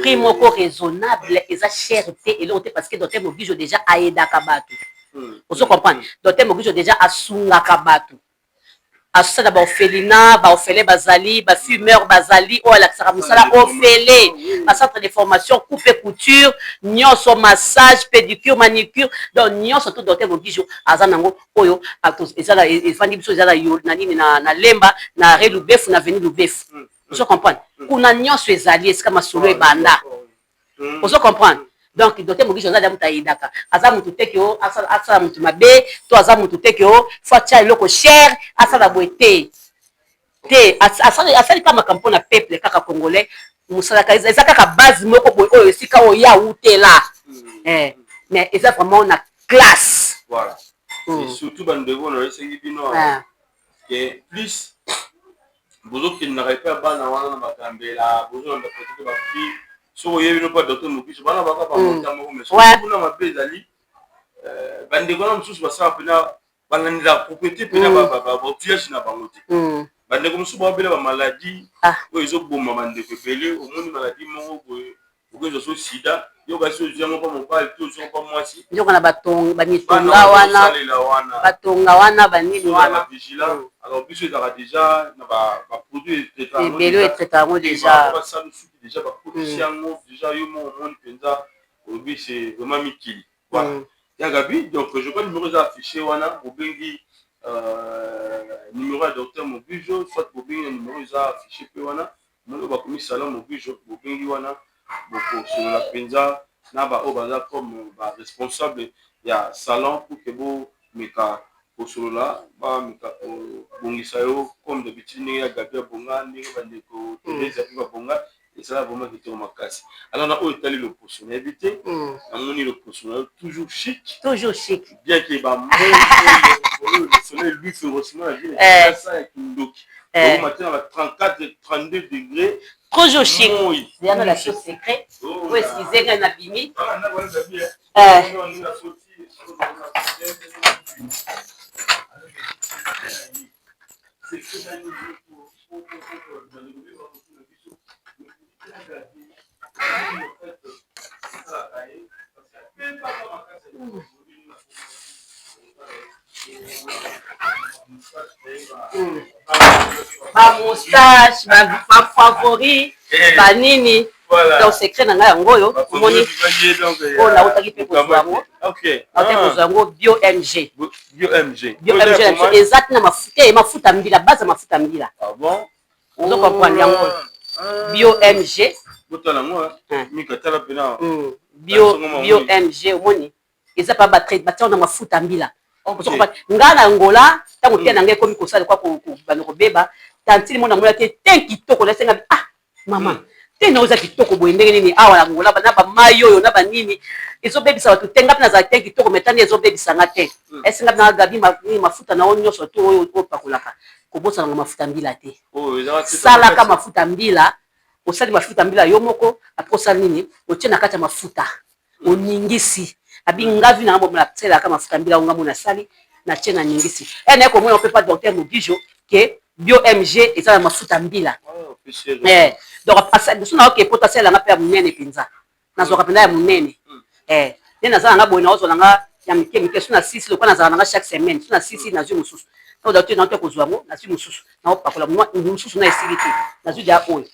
Prix moko raisonnable, eza cher te, eloko te, parce que docteur Mogijo déjà ayedaka bato. Ozo comprendre? Docteur Mogijo déjà asungaka bato, asala baorphelinat, baorphelin bazali, bafumeur bazali, oyo alakisaka mosala ofele, bacentre de formation coupe et couture nyonso, massage, pédicure, manicure, donc nyonso to docteur Mogijo aza nango. Oyo efandi biso eza na nini, na Lemba, na re Lubefu, na avenue Lubefu. Ozo comprendre? Kuna nyonso ezali esika masolo ebanda. Ozo comprendre? Donc docteur Mogijo aza moto ayedaka, aza motu te ke o asala motu mabe, to aza motu te ke o faut atia eloko cher, asala boye te te. Asali kaka makambo mpona peuple kaka congolais. Mosalaka eza kaka base moko boye oyo esika oyo ya wutela, mais eza vraiment na classe. Voilà. Et surtout bandeko, nayesaki bino ke plus bozokendaka epai ya bana wana na bagambela, bozolanda peut-être baprix. Soki oyebi no mpa docteur Mokiso, bana baka bamota moko, mais soki kuna mabe ezali, bandeko wana mosusu basala mpena balandela propriété mpena baoutillage na bango te. Bandeko mosusu baobela bamaladi oyo ezoboma bandeko ebele. Omoni maladi moko boye, okozwa so sida, yo kasi ozwi yango mpa mobali to ozwi yango mpa mwasi. Nzoka na bamitonga wana, batonga wana, banini wana. Vigilant. Alors biso ezalaka déjà na baproduit. Ebele etraita yango déjà. Basala suki déjà, bakotisi yango déjà, yo moko omoni mpenza, olobi c'est vraiment mikili. Voilà, ya Gabi. Donc je crois numéro eza affiché wana, bobengi numéro ya docteur Mobijo, soit bobengi na numéro eza affiché mpe wana, moni oyo bakomi salon Mobijo, bobengi wana, bokosolola mpenza na baoyo baza comme baresponsable ya salon pour que bomeka kosolola, bameka kobongisa yo comme d'habitude, ndenge ya Gabi abonga, ndenge bandeko Therese mpe babonga, ezala vraiment kitoko makasi. Alors na oyo etali loposo, nayebi te, namoni loposo na yo toujours chic. Toujours chic. Bien que bamoi le soleil lui férocement na ville ya kindoki, matin na ba 34 32 degrés. Toujours chic. Yana la chose secret po excuse ngai, nabimi. Bamoustache, bafavori, banini. Donc secret na ngai yango oyo omoni, oyo nautaki mpe kozwa yango, nautaki kozwa yango Bio MG. Bio MG. Bio MG na biso eza tina mafuta, mafuta mbila, base ya mafuta mbila. Ozo comprendre? Yango oyo Bio MG. Botala yango, mika tala mpena. Bio bio MG omoni eza pa ba traite batia na mafuta mbila. Nga na Angola tango te na ngai ekomi kosala kwa kobanda kobeba tantine mona monaki te kitoko na senga ah mama te na oza kitoko boye ndenge nini awa na Angola na ba mayi oyo na ba nini ezobebisa bato te nga mpe nazala te kitoko mais tani ezobebisa nga te esenga na Gabi mafuta na yo nyonso to oyo opakolaka kobosana na mafuta mbila te salaka mafuta mbila osali mafuta mbila yo moko après osali nini otie na kati ya mafuta oningisi abi nga vi na nga nasalelaka mafuta mbila nga mona asali natie na ningisi e naye komona mpe pa docteur Mogijo ke bio MG eza na mafuta mbila eh, donc so naoke poto asalela nga mpe ya monene mpenza nazwaka mpenza ya monene eh, nde naza na nga boye naozwa na nga ya mike mike so na sisi lokola nazala na nga chaque semaine so na sisi nazwi mosusu ntango nauti kozwa yango nazwi mosusu naopakola mosusu na esili te nazwi deja oyo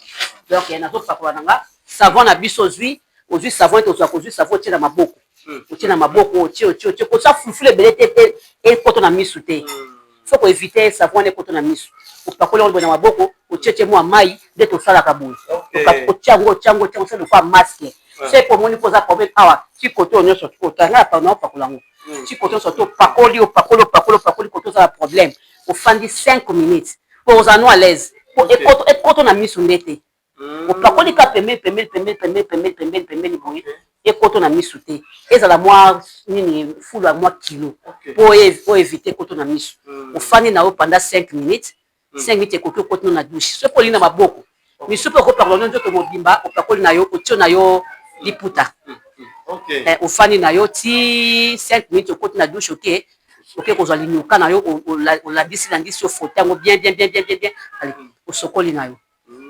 donc nazopakola na nga savon na biso ozwi ozwi savon ete ozwaka ozwi savon otie na maboko otie na maboko otie otie otie kotia fulufulu ebele te pe ekoto na misu te faut ko éviter savon wana ekoto na misu opakoli yango boye na maboko otie tie mwa mayi nde tosalaka boye otie yango otie yango otie yango osali lokola masque soki pe omoni pe oza problème awa ti kote oyo nyonso nga napakola yango ti kote nyonso to opakoli opakoli opakoli opakoli kote oza na problème ofandi 5 minutes po ozala no à l'aise po ekoto na misu nde te Opakoli kaka pembeni pembeni pembeni pembeni pembeni pembeni pembeni boye ekoto na misu te ezala mwa nini fulu ya mwa kilo po o eviter ekoto na misu ofandi na yo pendant 5 minutes 5 minutes ekoki okoti no na douche soki olingi na maboko misu pe okopakola no nzoto mobimba opakoli na yo otie na yo liputa ofandi na yo ti 5 minutes okoti na douche oke oke kozwa linuka na yo olandisi landisi ofrote yango bien bien bien bien bien allez osokoli na yo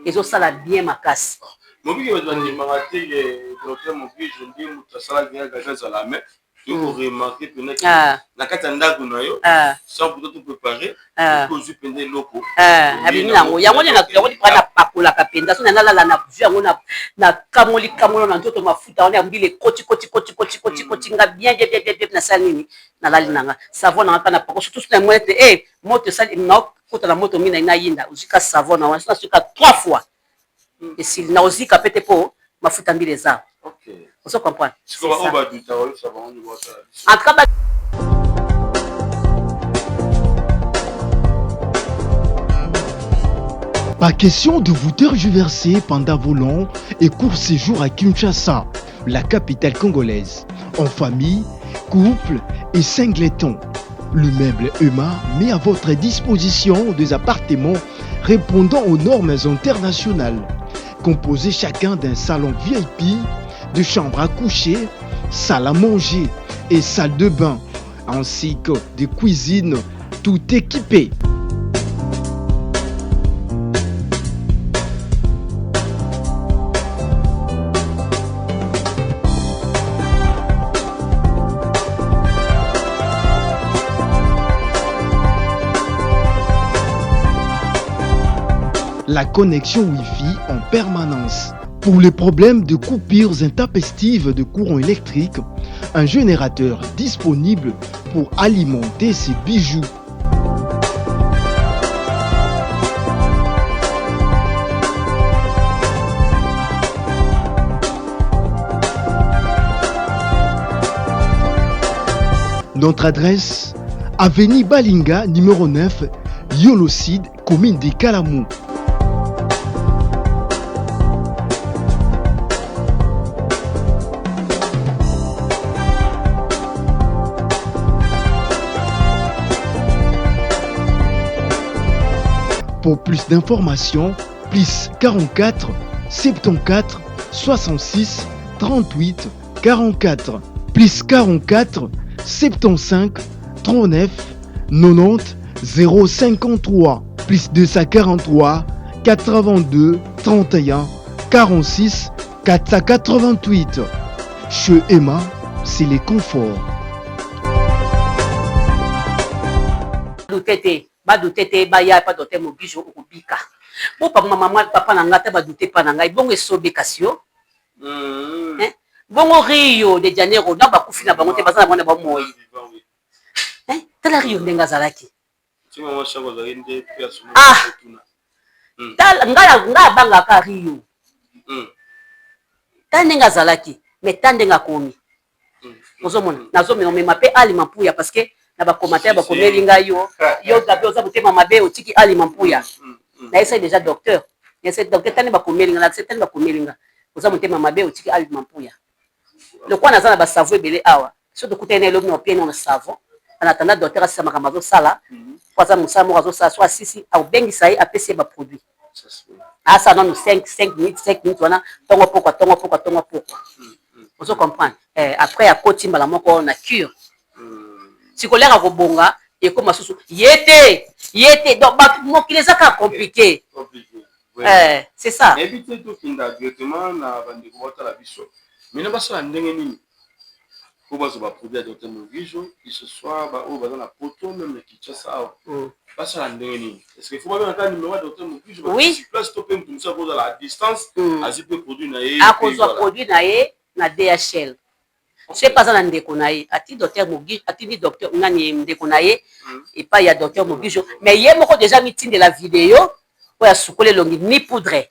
ezosala bien makasi. Mobiki bato bandimaka te ke docteur Mogijo nde moto asalaki nga gaza azala mais toyei ko remarquer mpenza ke na kati ya ndako na yo sans pourtant to preparer ozwi mpenza eloko abimi nango yango nde yango nde napakolaka mpenza so nalala na zwi yango nakamoli kamoli na nzoto mafuta wana ya mbila ekoti koti koti koti koti koti nga bien bien bien bien nasali nini nalali na nga savon na nga kaka napako surtout soki namoni ete eh moto esali kota na moto mingi na yinda ozwi ka savon na wana soki nasuki ka 3 fois esili na ozika pe te po mafuta mbila eza ozo comprendre en tout cas. Pas question de vous tergiverser pendant vos longs et courts séjours à Kinshasa, la capitale congolaise, en famille, couple et singleton. Le meuble EMA met à votre disposition des appartements répondant aux normes internationales, composés chacun d'un salon VIP, de chambres à coucher, salle à manger et salle de bain, ainsi que des cuisines tout équipées. La connexion Wi-Fi en permanence. Pour les problèmes de coupures intempestives de courant électrique, un générateur disponible pour alimenter ses bijoux. Notre adresse, Avenue Balinga, numéro 9, Yolocide, commune de Kalamou. Pour plus d'informations, plus 44 74 66 38 44 plus 44 75 39 90 053 plus 243 82 31 46 488. Chez Emma, c'est les conforts. Doute te ba doute te baya epa docteur Mogijo okobika bo papa mama papa na ngai ata ba doute epa na ngai bongo esobe kasi yo hein bongo Rio de Janeiro na bakufi na bango te baza na bango na bomoi hein tala Rio ndenge azalaki ah tala ngai ngai abangaka Rio tala ndenge azalaki. Mais ta ndenge akomi, ozomona nazomema mema mpe alima mpuya, parce que na bacommentaire bakomeli ngai: yo, yo Gabi, oza motema mabe, otiki alima mpuya. Nayesaki déjà docteur, nayesaki docteur tani bakomeli nga, nakisi tani bakomeli nga: oza motema mabe, otiki alima mpuya. Lokola naza na basavon ebele awa, so tokutani na elobi na opie na savon en attendant docteur asisa makambo azosala, po aza mosala moko azosala. So asisi, akobengisa ye, apesi ye baproduit, asala nanu 5 5 minutes, 5 minutes wana, ntongo pokwa, ntongo pokwa, ntongo pokwa, ozo comprendre. Après akoti mbala moko na cure. Sikoyo akobonga, ekoma susu ye te, ye te. Donc mokili eza kaka compliqué, c'est ça. Nayebi te, tokenda directement na bandeko baotala biso maintenant, basala ndenge nini po bazwa baproduit ya docteur Mogijo, que ce soit baoyo baza na Poto, même na Kinshasa awa, basala ndenge nini? Est ce que faut babengaka numéro ya docteur Mogijo? Oui. Place to mpe moto mosusu akozala à distance, azwi mpe produit na ye? Akozwa produit na ye na DHL. Soki mpe aza na ndeko na ye, ati docteur Mogijo, atindi docteur nani, ndeko na ye epai ya docteur Mogijo. Mais ye moko déjà mitindela video oyo asukoli elongi, ni poudre,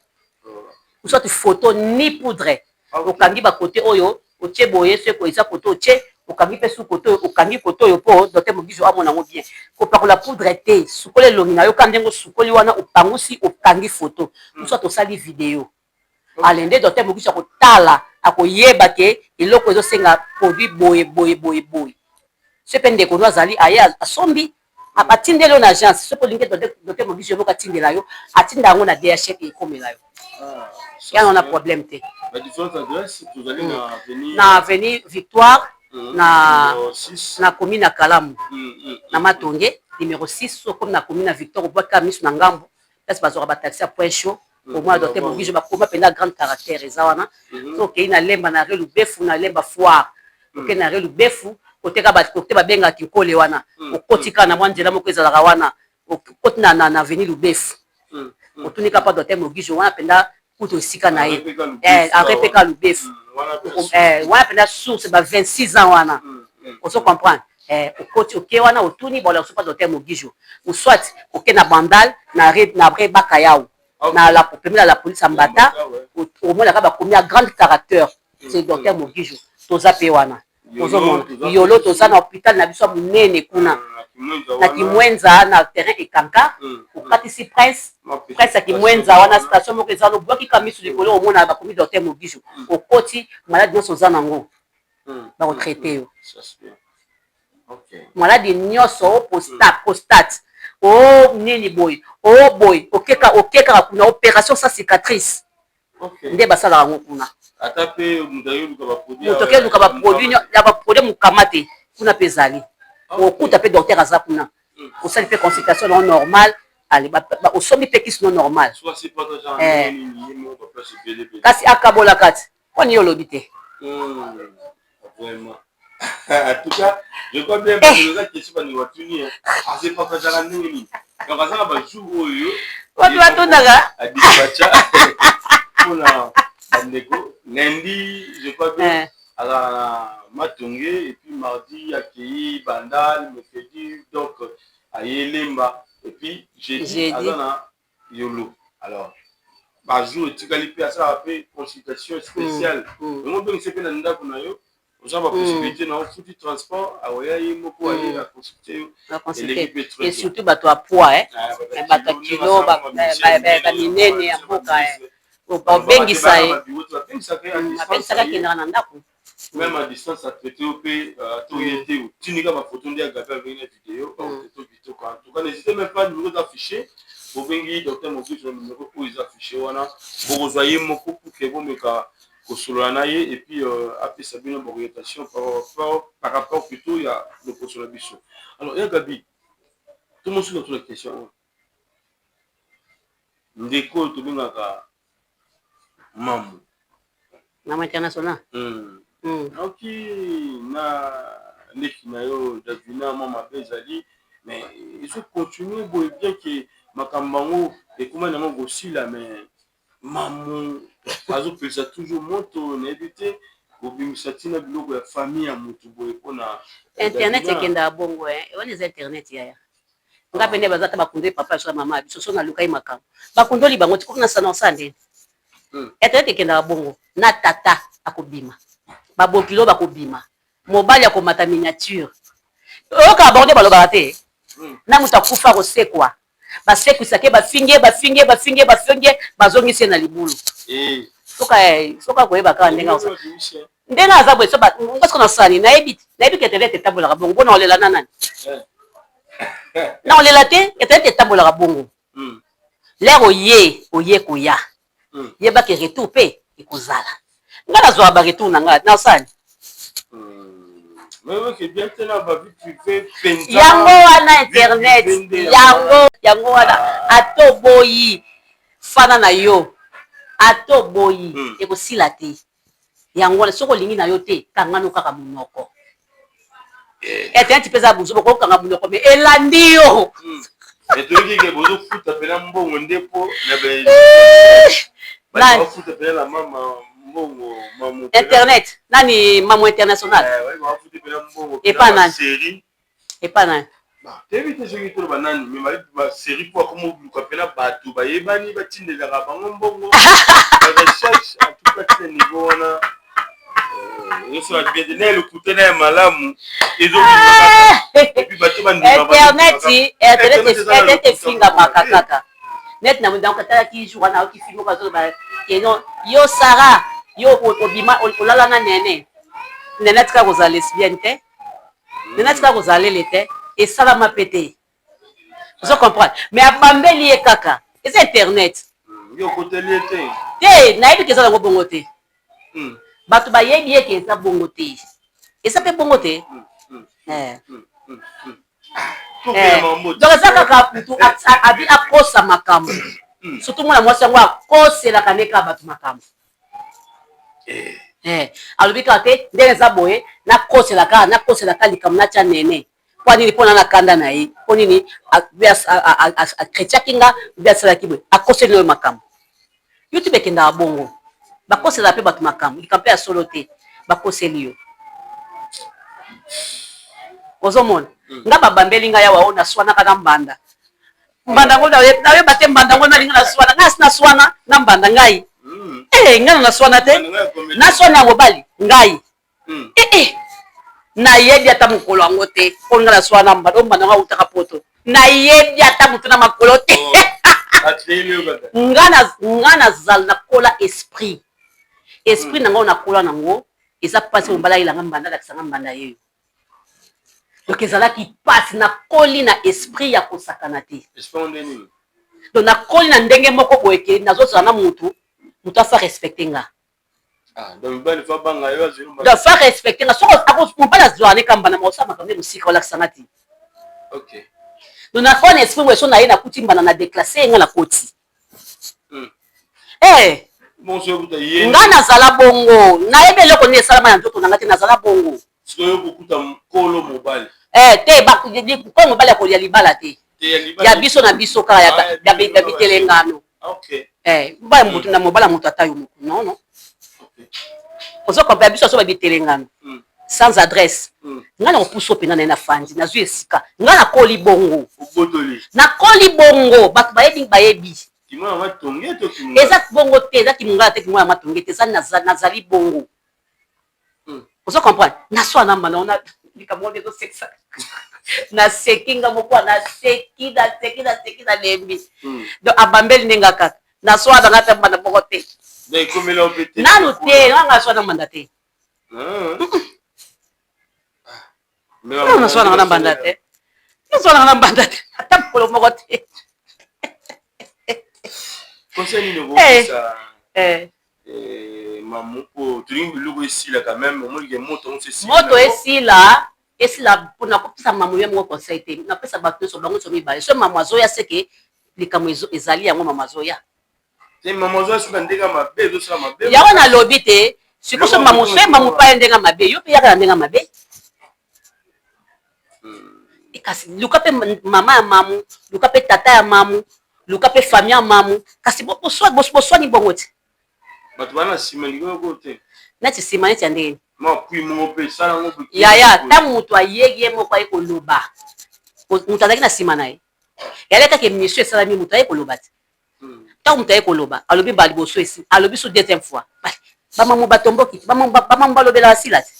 soit photo ni poudre. Okangi bakote oyo otie boye, soki eza kote otie, okangi mpe su kote oyo, okangi kote oyo, mpo docteur Mogijo amona yango bien. Kopakola poudre te, sukola elongi na yo ka ndenge osukoli wana, opangusi, okangi photo, soit osali video. Ale nde docteur Mogijo akotala, akoyeba ke eloko ezosenga produit boye, boye, boye, boye. So mpe ndeko no azali, aye, asombi, atindeli yo na agence. Soki olingi docteur Mogijo moko atindela yo, atinda yango na DHL, ekomela yo, yana wana problème te. Na avenue Victoire, na commune ya Kalamu, na Matonge numéro 6. So komi na commune ya Victoire, obwaka miso na ngambo, place bazwaka bataxi ya Point Chaud, omona docteur Mogijo, bakoma mpenza grand caractère, eza wana. So okei na Lemba, na rue Lubefu, na Lemba foire, okei na rue Lubefu, koteka kote babengaka Kinkole wana, okoti kaka na mwa nzela moko ezalaka wana, okoti na avenue Lubefu, otuni kaka docteur Mogijo wana mpenza kutu esika na ye, arepeka Lubefu wana mpenza, source ba 26 ans wana, ozo comprendre. Okoti, oke wana, otuni bolakisa pa docteur Mogijo, ou soit oke na Bandal, na rue Bakayau, na la pembeni ya la police ya Mbata, omonaka bakomi ya grande caractère, c'est docteur Mogijo. Toza mpe wana, ozomona Yolo, toza na hôpital na biso ya monene kuna na Kimwenza, na terrain Ekanka. Okatisi prince prince ya Kimwenza wana, station moko eza wana, obwaki ka miso likolo, omona bakomi docteur Mogijo. Okoti, maladi nyonso oza nango, bakotraite yo. Maladi nyonso, o prostate, o nini boye, o boye, okeka okekaka kuna, opération sans cicatrice nde basalaka yango kuna. Moto akeluka baproduit ya baproduit mokama te, kuna mpe ezali, okuta mpe docteur aza kuna, osali mpe consultation nango normal. Ale, osombi mpe kisi no normal, kasi akabolaka ti mponi yo olobi te. Vraiment, en tout cas, je crois bien, eza question bandeko batuni: asepartageaka ndenge nini? Donc aza na bajour oyo Bato batundaka. Adispatcha mpona bandeko. Lundi, je crois bien, azala na Matonge, et puis mardi akei Bandal, mercredi donc aye Lemba, et puis jeudi aza na Yolo. Alors bajour etikali mpe asalaka mpe consultation spéciale yango, obengisa mpe na ndako na yo, oza bapossibilité na ofuti transport, akoya ye moko, aye aconsulte yo. Et surtout bato ya poids, bato ya kilo, baminene ya mboka, babengisa ye, abengisaka, akendaka na ndako. Même à distance, atraite yo mpe, ata oye te, otindika bafoto nde ya Gabi abengi na video, bakotraite kitoko. En tout cas, n'hésitez même pas, numéro eza affiché, bobengi docteur Mogijo na numéro oyo eza affiché wana, bokozwa ye moko pour que bomeka kosolola na ye, et puis apesa bino baorientation par rapport plutôt ya loposo na biso. Alors ya Gabi, tomosuka tuna question oyo: ndeko oyo tobengaka Mamu, Mama international. Naoki na leki na yo Davina, mwa mabe ezali, mais ezocontinue boye, bien ke makambo yango ekóma nango kosila, mais Mamu azopelisa toujours moto. Nayebi te, kobimisa ntina biloko ya famille ya motu boye mpona Internet ekendaka bongo wana, eza internet yaya. Nga mpe nde baza ta bakundoli papa so ya mama ya biso, so nalukai makambo, bakundoli bango ti komi na sana osala ndeni. Internet ekendaka bongo, na tata akobima. Babokilo bakobima, mobali akomata miniature. Oyokaka bango nde balobaka te? Na moto akufa akosekwa. Basekwisaka ye, bafingi ye, bafingi ye, bafingi ye, bafingi ye, bazongisi ye na libulu. Soki soki akoyeba kaka ndenge akosa ndenge aza boye, so ba nga sikoyo nasala nini? Nayebi te, nayebi ke internet etambolaka bongo. Bo nakolela na nani? Nakolela te, internet etambolaka bongo. L'heure oye, oye koya. Yeba ke retour pe ekozala. Nga nazwaka ba retour na nga, nasala nini? Yango wana internet, yango yango wana ata oboyi fana na yo, ata oboyi ekosila te. Yango wana soki olingi na yo te, kanga no kaka munoko. Internet pe eza buzoba, okoki kokanga munoko mais elandi yo. Mais toyoki ke bozofuta pena mbongo nde po na bafuta pena na mama mbongo mamu internet nani mamu international bafuti pena mbongo epa nani epa nani toyebi te soki toloba nani me bayebi baserie mpo akoma oluka mpena bato bayebani batindelaka bango mbongo barecherche antuka tina niveau wana ezosala bien te na ya lokuta na ya malamu ezobima epuis bato bandimaka internet efingamaka kaka net na donc atalaki jour wana ayoki film moko azoloba ke non yo Sarah yo obima olala na nene nene atika kozala lesbienne te nene atika kozala lele te esalama pe te ozo comprendre mais abambeli ye kaka eza internet yo okoteli ye te te nayebi ke eza nango bongo te bato bayebi ye ke eza bongo te eza pe bongo te donc eza kaka mutu abi akosa makambo surtout mwana mwasi yango akoselaka nde kaka bato makambo alobi kaka te ndenge eza boye nakosela kaka nakosela kaka likambo natya nene mpo nini mpo na na kanda na ye mpo nini akretiaki nga mpe asalaki boye akoseli oyo makambo youtube ekendaka bongo bakoselaka mpe bato makambo likambo mpe ya solo te bakoseli yo ozomona nga babambeli nga yawa oyo naswanaka na mbanda mbanda yango nayeba te mbanda yango nalinga naswana ngai asi naswana na mbanda ngai eh ngai na naswana te naswana ya mobali ngai eh eh nayebi ata mokolo yango te mpo ngai naswana mbanda oyo mbanda yango awutaka poto nayebi ata motu na makolo te nga nazala nakola esprit esprit na ngai nakola nango eza mpasi mobali ayelanga mbanda alakisa nga mbanda yeyo donc ezalaki mpasi nakoli na esprit ya kosakana te donc nakoli na ndenge moko boye ke nazozala na mutu mutu afa respecte nga donc fa respecte nga soki mobali azwaka ne kamba na maosala makambo nde mosika olakisa nga te donc nakoli na esprit boye so naye nakuti mbanda na déclasse nga nakoti Eh! Nga nazala bongo nayebi eloko nini esalama na nzoto na nga te nazala bongo. Eh te nkolo mobali ya kolia libala te ya biso na biso kaka ya bitelengano eh mobali moto na mobali ya moto ata yo moko non non ozo comprendre biso azo ba bitelengano sans adresse nga na kopusa mpenza na ye nafandi nazwi esika nga nakoli bongo nakoli bongo bato bayebi bayebi eza bongo te eza kimongala te kimongala matonge te eza nazali bongo ozo comprendre naswa na mbanda ona likambo wana ezosekisa naseki nga moko naseki naseki naseki nalembi donc abambeli nde nga kaka naswana nga te mbanda moko te nanu te nga nga aswana mbanda te Nanu naswanaka na mbanda te naswanaka na mbanda te ata mokolo moko te conseil nini okopesa mamu po tolingi biloko esila quand même omoni ke moto yango esila moto esila esila mpona kopesa mamu ye moko conseil te napesa bato nyonso bango nyonso mibale so mamu azoya seke likambo ezali yango mamu azoya Te mamu azoya soki na ndenge ya mabe ezosala mabe. Yango nalobi te sikoyo so mamu so mamu pa ndenge ya mabe yo mpe yaka na ndenge ya mabe. Kasi luka mpe mama ya mamu, luka mpe tata ya mamu, luka mpe famille ya mamu, kasi boswani bongo te. Bato bana na nsima likolo te. Neti nsima neti ya ndenge nini? Yaya ntango moto aye ye moko aye koloba, moto azalaki na nsima na ye, yalaki kaka emission esalami moto aye koloba te. Ntango moto aye koloba, alobi mbala liboso esi, alobi su deuxième fois. Bamamu batomboki te, bamamu balobelaka Sila te.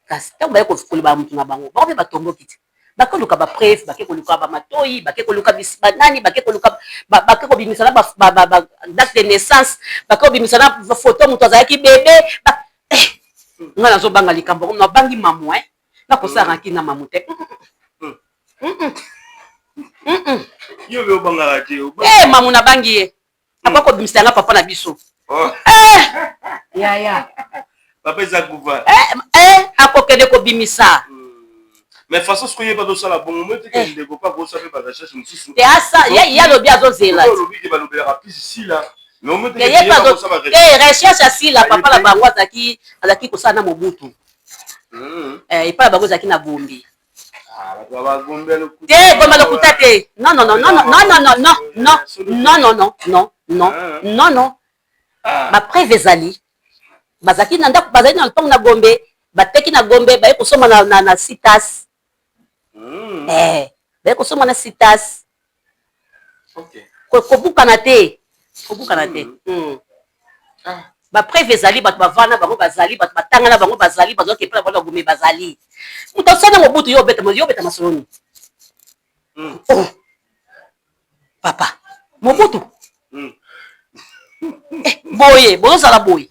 Kasi ntango baye koloba motu na bango, bango mpe batomboki te. Bake koluka ba preuve, bake koluka ba matoyi, bake koluka banani, bake koluka, bake kobimisa na ba date de naissance, bake kobimisa na photo moto azalaki bebe. Eh, nga nazobanga likambo yango, nabangi mamu eh. Nakosala rancune na mamu te. Yo mpe obangaka te. Eh, mamu nabangi ye. Akoki kobimisa yanga papa na biso. Oh. Eh! Yaya. Papa eza kufa. Eh, eh, akokende kobimisa. Mais façon sikoyo ye bazosala bongo moi teke ndeko mpe akosala mpe barecherche mosusu. Te asa ye ye alobi azozela. Olobi ke balobelaka plus Sila. Mais omoi teke ye te recherche ya Sila papa na bango azalaki azalaki kosala na Mobutu. Eh, epai na bango ezalaki na Gombe. Te Gombe lokuta te. Non non non non non non non non non non non non non non non. Ba preuve ezali. Bazalaki na ndako, bazali na lopango na Gombe, bateki na Gombe, baye kosomba na, na, na Citas. Eh, baye kosomba na Citas. Okay. Kobukana te, kobukana te. Ba preuve ezali, bato bavanda bango bazali, bato batanga na bango bazali, bazwaki epai na bango na Gombe bazali. Moto asala Mobutu, yo obeta, yo obeta masolo nini? Oh. Papa, Mobutu. Eh, boye, bozozala boye.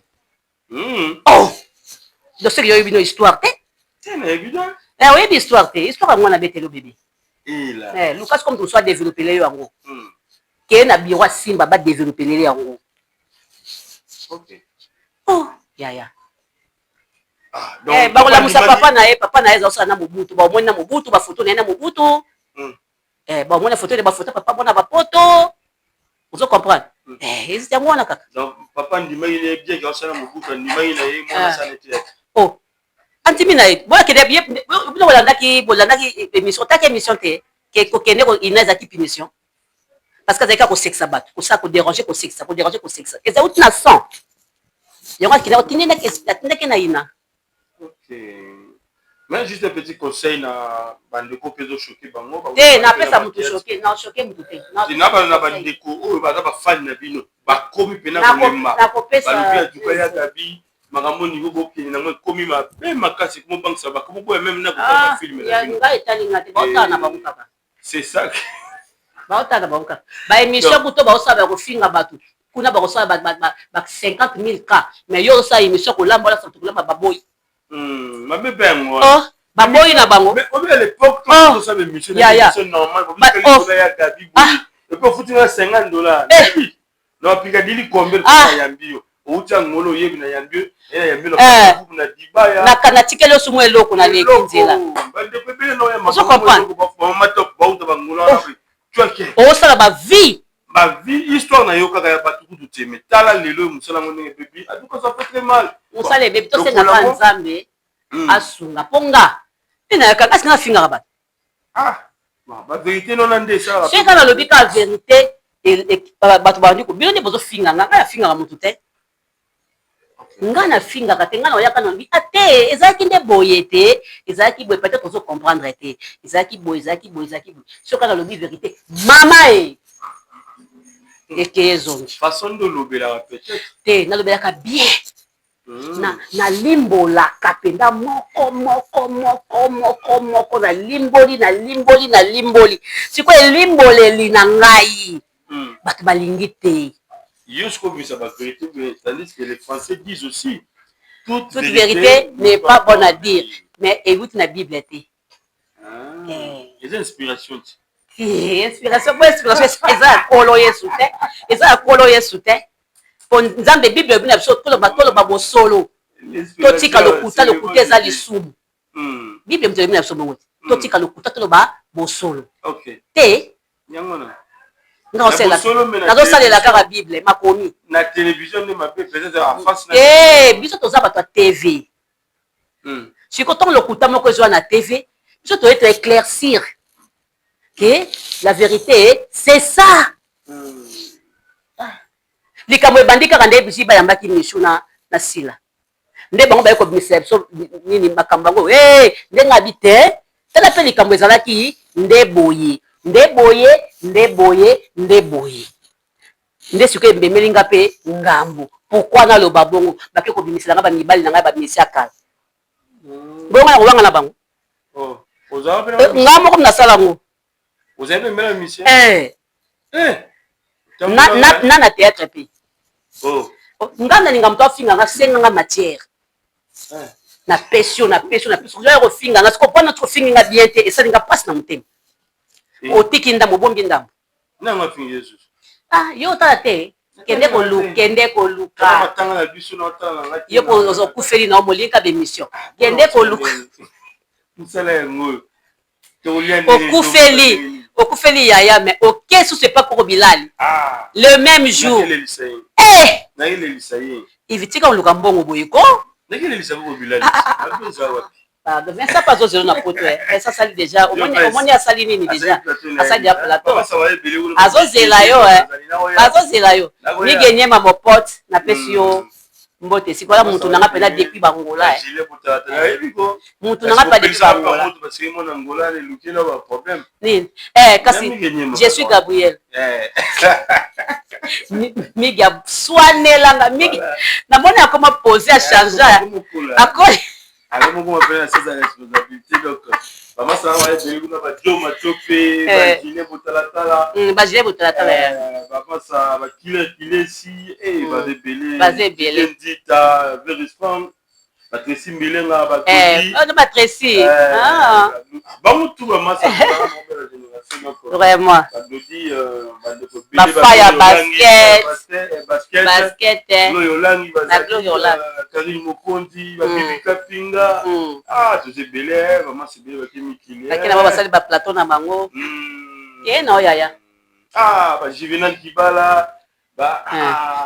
Oh. Donc soki oyebi no histoire te. Eh, oyebi histoire te. Histoire yango wana betelo bebe. Eh, Lucas comme toso adevelopele yo yango. Keye na bureau asimba ba developele yango. Okay. Oh, yaya. Ah, donc, eh, bakolamusa papa na ye, papa na ye azosala na Mobutu, baomoni na Mobutu, bafoto na ye na Mobutu. Eh, baomoni foto na bafoto papa mona bapoto. Ozo comprendre? Eh, yango wana kaka. Donc papa andimaki na ye bien ke asala Mobutu, andimaki na ye mwana asala neti yake. Oh. Andimi na ye. Boya kende bino bolandaki bolandaki émission, otaki émission te ke kokende ko ina ezalaki punition. Parce que azalaki kaka kosekisa bato, kosala ko déranger, kosekisa, ko déranger, kosekisa. Eza uti na sang. Yango akendaki otindaki atindaki na ina. Ok. Mais juste un petit conseil na bandeko mpe ezochoke bango. Te, napesa motu choke, na choke motu te. Na bana na bandeko oyo baza bafani na bino bakomi mpena kolemba, balobi ya tuka ya Gabi makambo niveau bokende nango ekomi mabe makasi, komobangisa bakomoboya meme na kotala bafilme na bino. Ngai etali nga te, baotala na bango kaka. C'est ça. Baotala na bango kaka. Ba émission kuto baosala ya kofinga bato kuna bakosala ba 50 000 cas, mais yo osala émission kolamba wala santu kolamba baboyi. Mabe mpe yango wana. Oh, baboyi na bango. Mais obi à l'époque tosala émission Ya, ya. émission normale, Oh. ya Gabi boye et puis ofuti nga $50 na Piccadilly combien Ah. na yambi yo outi Angola oyebi na yambi yo e na yambi na Eh. groupe na Dibaya Natikeli yo sumu eloko naleki nzela. Bandeko ebele na oyo Ozo comprendre? mama top bauta bangola wana twake. Osala ba vie. Ba vie histoire na yo kaka ya bato kutu te, mais tala lelo oyo mosala yango ndenge ebebi, en tout cas ça fait très mal. Mosala ebebi, tosengaka Nzambe asunga mpo nga mpe nayaka kasi nga afingaka bato. Ah, ba vérité nona nde esalaka. Soki kaka nalobi kaka vérité, bato bandi ko bino nde bozofinga nga, ngai nafingaka motu te. Nga nafingaka te, nga na oyaka nalobi a te ezalaki nde boye te, ezalaki boye, peut-être ozo comprendre te, ezalaki boye, ezalaki boye, ezalaki boye. Soki kaka nalobi vérité, mama e eke ezongi. Façon nde olobelaka peut-être. Te, nalobelaka bien. Na nalimbolaka mpenza moko moko moko moko moko, nalimboli nalimboli nalimboli. Sikoyo elimboleli na ngai bato balingi te. Yo sikoyo obimisa ba vérité, mais tandis que les Français disent aussi toute, toute vérité n'est pas bonne à dire, mais euti na Bible te. Eza inspiration ti. Inspiration po inspiration eza ya Nkolo Yesu te, eza ya Nkolo Yesu te. Po Nzambe Bible elobi na biso toloba toloba bosolo, totika lokuta, lokuta eza lisumu. Bible moto elobi na biso bongo te, totika lokuta, toloba bosolo te. Nazosalela kaka Bible makomi na télévision nde mabe peut-être en face. Te, biso toza bato ya TV. Sikoyo ntango lokuta moko ezwa na TV, biso toye to éclaircir que la vérité c'est ça. Likambo ebandi kaka nde bisi bayambaki Michu na Sila, nde bango baye kobimisa biso nini makambo yango e ndenge abi te. Tala mpe likambo ezalaki nde boye nde boye nde boye nde boye nde sikoyo ememeli nga mpe ngambo. Pourquoi naloba bongo? Bake kobimisela nga bamibali na ngai bamisi ya kala. Bongo nga nakowanga na bango? Oh, eh, nga moko nasala yango. Eh. Eh. Na, na, na, na théâtre mpe. Oh. Nga nalinga moto afinga nga, senga nga matière. Eh. Napesi yo, napesi yo, napesi yo. Oya kofinga nga, siko mpona ofingi nga bien te, esali nga mpasi na motema. Otiki ndambo, obombi ndambo. Nanga afingi ye susu. Ah, yo otala te. Kende koluka, kende koluka. Matanga na biso na otala na ngai. Yo ko okufeli na omolinka b'emission. Ah, kende koluka. Musala yango. Okufeli, okufeli yaya mais oke susu epa koko bilali. Ah. Le même jour. Eh! Nakelelisa ye. Ivi tika koluka mbongo boye ko. Nakelelisa koko bilali. Ah, ah, ah. Pardon, Vincent pas ozelo na poto eh. Vincent asali déjà, omoni omoni asali nini déjà? Asali déjà plateau. Azozela yo eh. Azozela yo. Mige Nyema mon pote, napesi yo mbote. Sikola mutu nanga pena depuis bangola eh. Mutu nanga pa depuis bangola. Nini? Eh kasi je suis Gabriel. Mige aswanelanga Mige. Namoni akoma poser a changer. Akoli Alo moko mapele na seza responsabilité donc mama sala wa ebele kuna ba Joe Machope ba eh. Julien Botalatala ba Julien Botalatala eh, ba masa ba Killer Kilesi eh baza ebele baza ebele Ndita Very Strong ba Tracy Mbilenga ba eh Dodi oh, ba Tracy ah bango tout ba masa vraiment ba Dodi ba ndeko ba faya basket basket basket Gloria Olangi na Gloria Olangi Karine Mokonzi ba Bibi Kapinga ah toza ebele ba masa ebele bake mikili bake na bango basali ba plateau na bango ye na oyaya ah ba Juvenal Kibala ba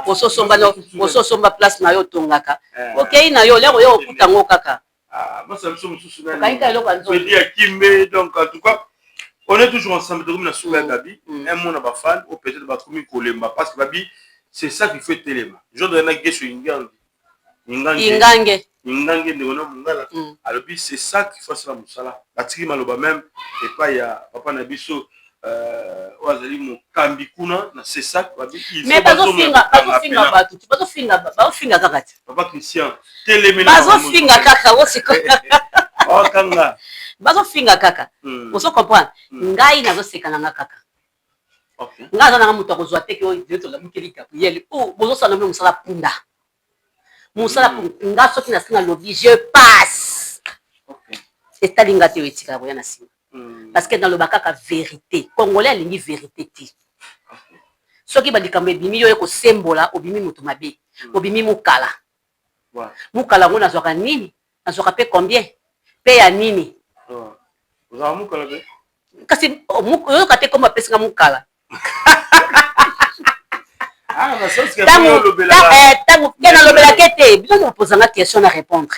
ososomba ososomba place na yo otongaka okei na yo lero yo okuta ngo kaka Ah, masa biso mosusu nani? Okangi ka eloko ya nzoto. Fredy Akimbe, donc en tout cas, on est toujours ensemble, tokomi na suka ya Gabi, un mot na ba fans, ou peut-être bakomi kolemba, parce que Babi, c'est ça qui fait telema. Jean de na Gesho Ingange. Ingange. Ingange. Ingange ndeko na Mongala, alobi c'est ça qui fait sala mosala. Batiki maloba même epai ya papa na biso oyo azali mokambi kuna na CESAC babi il mais bazofinga bazofinga bato ti bazofinga bazofinga kaka ti papa Christian telemela bazofinga kaka osiko okanga bazofinga kaka ozo comprendre ngai nazoseka na nga kaka ngai aza nanga moto akozwa te ke oyo tolamukeli Gabriel o bozosala bino mosala punda mosala nga soki nasi nalobi je passe etali nga te oyo etikala koya na nsima parce que naloba kaka verite congolais alingi verite te soki balikambo ebimi yo ekosembola obimi moto mabe obimi mokala mokala yango nazwaka nini nazwaka mpe combien mpe ya nini kasi oyoka te kombo apesi nga mokala ntango te nalobelaka te bino bopoza nga question na répondre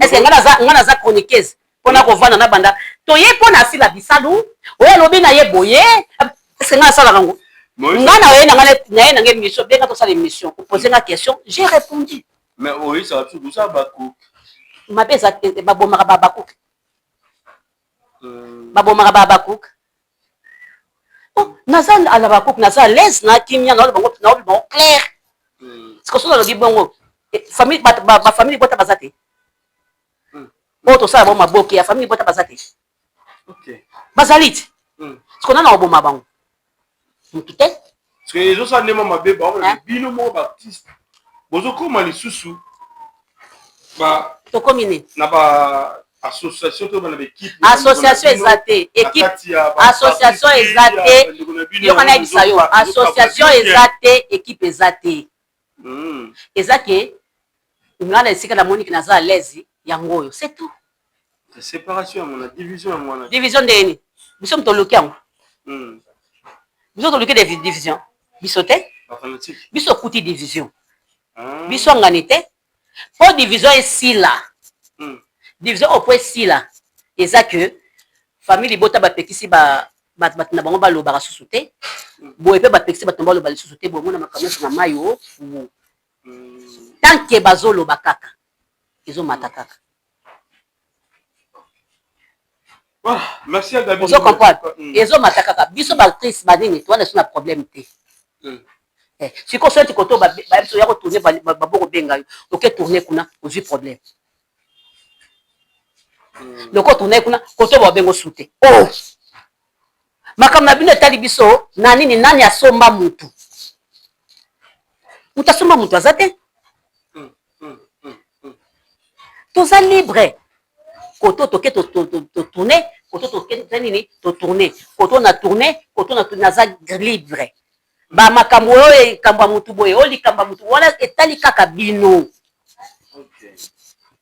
est ce que nga naza chroniqueuse mpona kovanda na banda toye mpo na asila bisalu oyo alobi na ye boye est ce que nga nasalaka ngo nga naye naye nanga émission benga tosala émission opose nga question j'ai répondu mais oyesaka biso koza bakoki mabe eza babomaka babakuki babomaka babakuki Oh, naza alabakuk naza à l'aise na kimia naoloba bango naoloba bango clair siko soki nalobi bongo famille ba famille libota baza te oyo tosala bango maboke ya famille libota baza te bazali ti siko nana oboma bango mutu te ezosala ndema mabe bango bino moko baartiste bozokoma lisusu ba tokomi nini na ba association to na équipe association eza te équipe association eza te yoka nayebisa yo association eza te équipe eza te eza ke nga na esika namoni ke naza à l'aise yango oyo c'est tout séparation yango na division yango wana division ndenge nini biso moto oluki yango biso toluki division biso te biso okuti division biso angani te mpo division esila division oyo mpo esila eza ke famille libota bapekisi bato na bango balobaka susu te boye mpe bapekisi bato na baloba lisusu te bomona makambo nyonso na mai o fu tant que bazoloba kaka ezomata kaka Merci à Gabi. Ozo comprendre? Ezomata kaka biso ba actrice banini towana so na problème te. Eh, sikoyo soki koto bayebi oya kotourne, babokobenga yo, oke tourne kuna, ozwi problème. Loko otourne kuna, koto babenga osu te. Oh, makambo na bino etali biso na nini? Nani asomba mutu? Mutu asomba mutu aza te. Toza libre. Koto toke totourne, koto toke nini, totourne, koto na tourne, koto na naza libre. Bamakambo oyo, likambo ya mutu boye, oyo likambo ya mutu wana, etali kaka bino.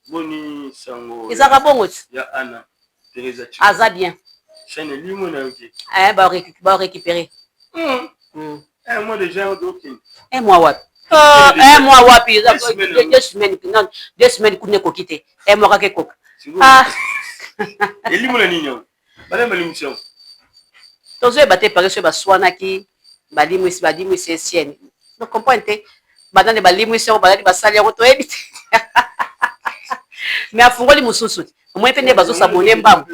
Boni sango? Ezalaka bongo ti. Ya Ana Teresa? Aza bien. Chaîne elimo na yo te? Barécupéré. Un mois déjà, okende. Un mois wapi? Un mois wapi? 2 semaines, non, 2 semaines kuna ekoki te. Un mois kaka ekoka. Elimo na nini yango? Bana balimisi yango? Tozoyeba te. Pare soki baswanaki, balimwisi, balimwisi esiene, no comprendre te. Banani balimwisi yango, banani basali yango, toyebi te. Mais afungoli mosusu te. Omoni mpe nde bazosabone mbangu,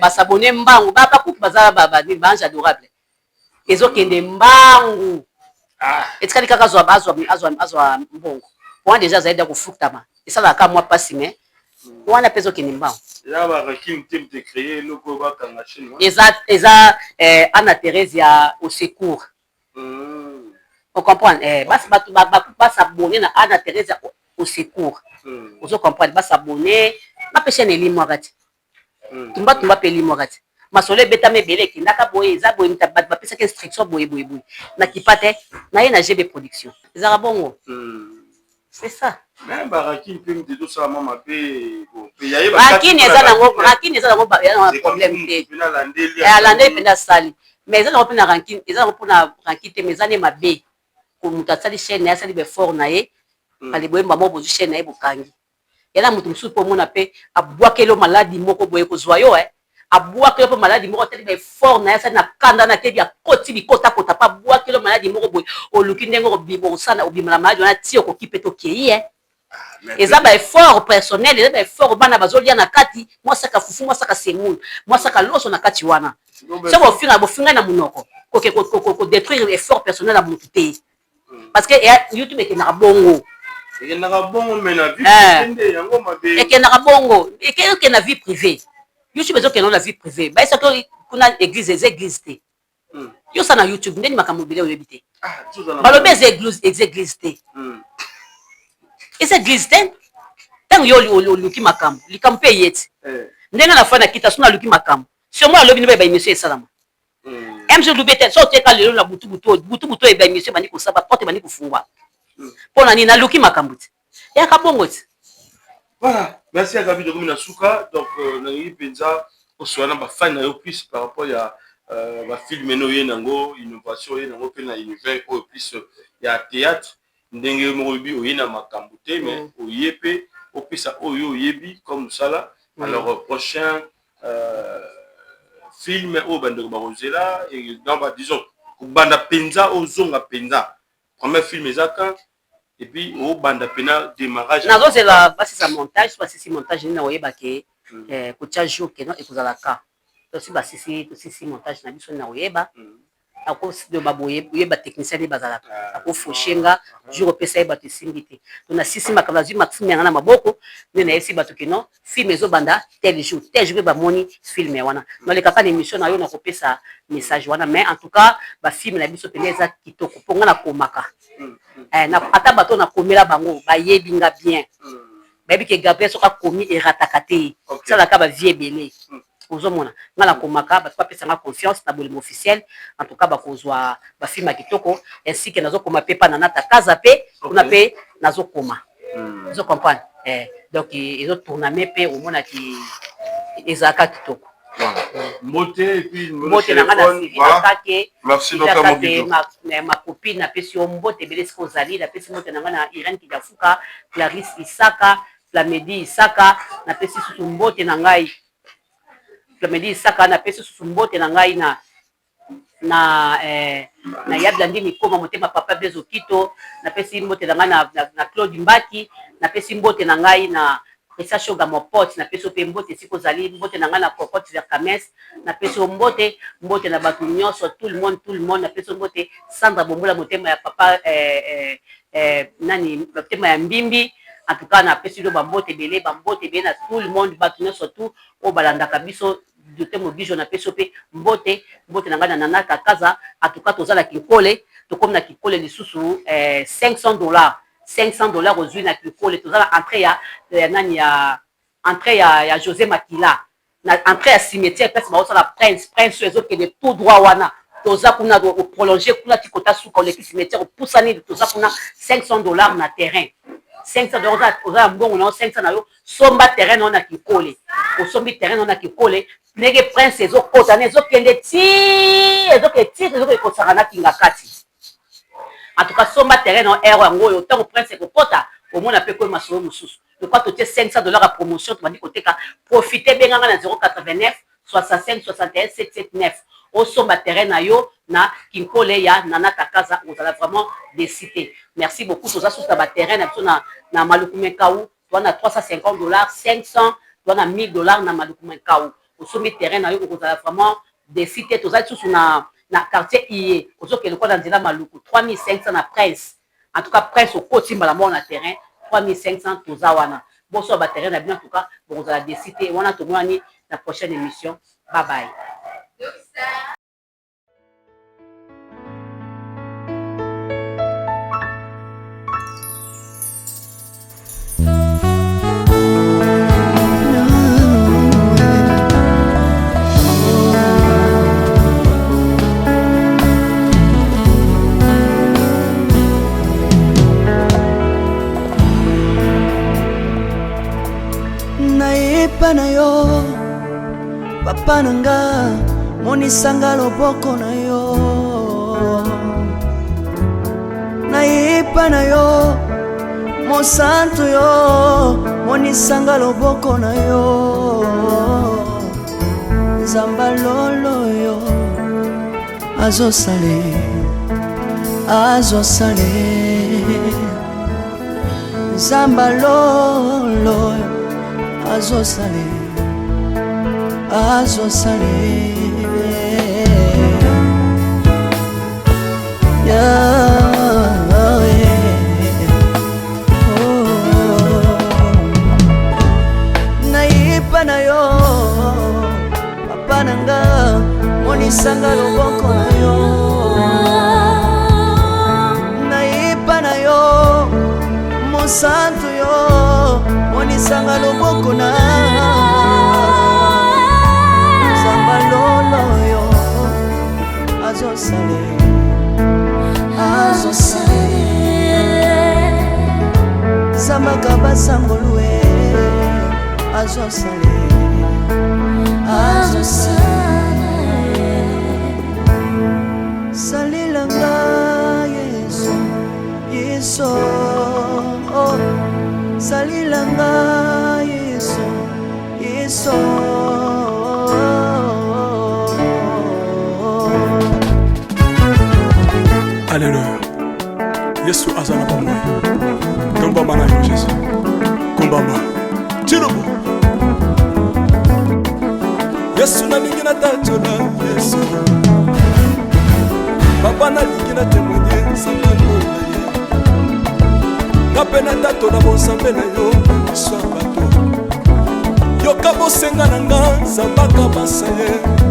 basabone mbangu. Bakuku baza banini, baange adorable. Ezokende mbangu, etikali kaka azwa mbongo wana. Deja azali da kofutama, esalaka mwa mpasi, mais wana mpe ezokende mbangu. Eza Ana Thérèse ya au secours, ocomprendre? Basi bato basabone na Ana Thérèse ya au secours, ozo comprendre? Basabone, bape chaîne elimwaka te. Tumba tumba mpe elimwaka te. Masolo ebetama ebele, ekendaka boye, eza boye, bato bapesaki instruction boye boye boye. Nakipa te, naye na GB Production. Ezalaka bongo, c'est ça. Rancune eza nango, rancune eza nango problème te. Alandeli mpenza, asali, mais eza nango mpe na rancune, eza nango mpona rancune te. Mais eza nde mabe ko moto asali chaîne na ye, asali baeffort na ye, ale boyemba moko, bozwi chaîne na ye, bokangi. Yana moto mosusu mpo omona mpe abwakeli yo maladi moko boye, kozwa yo, abwakeli yo mpe maladi moko. Atali baeffort na ye, asali na kanda na kebi, akoti bikotakota mpe abwakeli yo maladi moko boye. Oluki ndenge okobima, osala obima na maladi wana ti okoki mpe tokei. Eza baeffort personnel, eza baeffort. Bana bazolia na kati, mwasaka fufu, mwasaka semoule, mwasaka loso na kati wana. So bofinga, bofingai na monoko, koke kodétruire effort personnel ya motu te, parce que YouTube ekendaka bongo. Ekendaka bongo, mais na vie nde yango mabe. Ekendaka bongo, ekende na vie privée. YouTube ezokende na vie privée. Bayesaki kuna église, eza église te. Yo osala na YouTube ndeni makambo ebele oyebi te. Balobi eza église, eza église te, eza église te. Ntango yo oluki makambo, likambo mpe eye ti ndenge na fa na kita. So naluki makambo sûrement alobi nde baémission esalama mg olubi ete so oteka lelo na butu butu butu butu oyo, baémission ebandi kosala, baporte ebandi kofungwa. Mpo na nini naluki makambo te? Yaka bongo ti. Voilà, merci ya Gabi. Tokomi na suka. Donc nalingi mpenza osola na bafani na yo plus par rapport ya bafilm no oye nango, innovation oye nango mpe na univers oyo plus ya théâtre. Ndenge moko oyebi, oye na makambo te, mais oye mpe opesa oyo oyebi comme mosala. Alors, prochain film oyo bandeko bakozela, donc disons kobanda mpenza, ozonga mpenza, premier film ezaka, et puis obanda mpena démarrage? Nazozela basisa montage. So basisi montage nini, na oyeba ke kotia jour keno ekozala ka. Tosi basisi, tosisi montage na biso, na oyeba akoba boye, oyeba technicien nde bazalaka, akofauche nga jour opesa ye bato, esimbi te. To nasisi makambo, nazwi maxime yanga na maboko nde nayebisi bato ke non, film ezobanda tel jour, tel jour. Mpe bamoni film wana, nalekaka na émission na yo, na kopesa message wana. Mais en tout cas, bafilm na biso mpenza eza kitoko, mpo nga nakomaka. Ata bato nakomela bango bayebi nga bien, bayebi ke Gabriel soki akomi, erataka te, esalaka bavie ebele. Ozomona nga nakomaka, bato bapesanga confiance na Bolingo Officiel. En tout cas, bakozwa bafilm ya kitoko, ainsi ke nazokoma mpe pa na Nata Kaza mpe kuna mpe nazokoma, ozo comprendre? Donc ezotourname mpe, omonaki ezalaka kitoko. Mbote. Mbote na nga na Sylvie Akake, ma copine, napesi yo mbote ebele esika ozali. Napesi mbote na nga na Irene Kidiafuka, Clarisse Isaka, Flamedi Isaka. Napesi susu mbote na ngai Flamedi Isaka. Napesi susu mbote na ngai na Yablandi Mikoma, motema papa Blaise Okito. Napesi mbote na ngai na Claude Mbaki. Napesi mbote na ngai na Christian Shoga Mopote, napesi yo mpe mbote esika ozali, mbote na ngai na Cocotte Verkames, napesi yo mbote, mbote na bato nyonso, tout le monde, tout le monde, napesi yo mbote. Sandra Bombola, motema ya papa nani, motema ya Mbimbi. En tout cas, napesi bino bambote ebele, bambote ebele na tout le monde, bato nyonso tout oyo balandaka biso. Docteur Mobijo, napesi yo mpe mbote, mbote na ngai na Nana Kakaza. En tout cas, toza na Kinkole, tokomi na Kinkole lisusu, $500, $500 ozwi na Kinkole. Toza na entrée ya nani, ya entrée ya José Makila, na entrée ya cimetière, place baosala Prince. Prince oyo ezokende tout droit wana, toza kuna, oprolonge kuna ti kota suka, oleki cimetière, opusani, toza kuna. $500 na terrain, $500. Oza na mbongo na yo, 500 na yo, somba terrain na yo na Kinkole. Osombi terrain na yo na Kinkole, ndenge Prince ezokota na ezokende ti ezokende ti ezokende kosaka na Kinga Kati. En tout cas, somba terrain na yo ere yango oyo. Ntango Prince ekokota, omona mpe koyema masolo mosusu. Lokwa totie $500 ya promotion, tobandi koteka. Profite, benganga na 089 65 61 779, osomba terrain na yo na Kinkole ya Nana Kakaza. Ozala vraiment déçu te. Merci beaucoup. Toza susu na baterrain na biso na Maluku Menkau. Toza na $350, 500, toza na $1000 na Maluku Menkau. Osombi terrain na yo, okozala vraiment déçu te. Toza lisusu na quartier iye, ozokende kwa na nzela Maluku, 3500 na Prince. En tout cas, Prince okoti mbala moko na terrain, 3500. Toza wana, boso baterrain na bino. En tout cas, bokozala déçu te wana. Tomonani na prochaine émission. Bye bye. Nayepa na yo, papa na nga, monisanga loboko na yo. Nayepa na yo, mosantu yo, monisanga loboko na yo. Nzamba lolo yo azosale, azosale. Nzamba lolo azosale, azosale. Yeah, oh. Nayepa na yo, papa na nga, monisanga loboko na yo. Nayepa na yo, mosantu yo, monisanga loboko na Nzamba lolo yo azosale, azosale. Zambaka basangolue azosale, azosale. Salelanga Yesu, Yesu, oh. Salelanga Yesu, Yesu. Alleluya, Yesu aza na bomoi. Tombama na yo Jésus, kumbama tilubu. Yesu, nalingi natatola Yesu. Papa, nalingi na témoigne nzambe na ye. Nga mpe natatola bonzambe na yo na miso ya bato. Yoka bosenga na nga, nzambaka basa ye.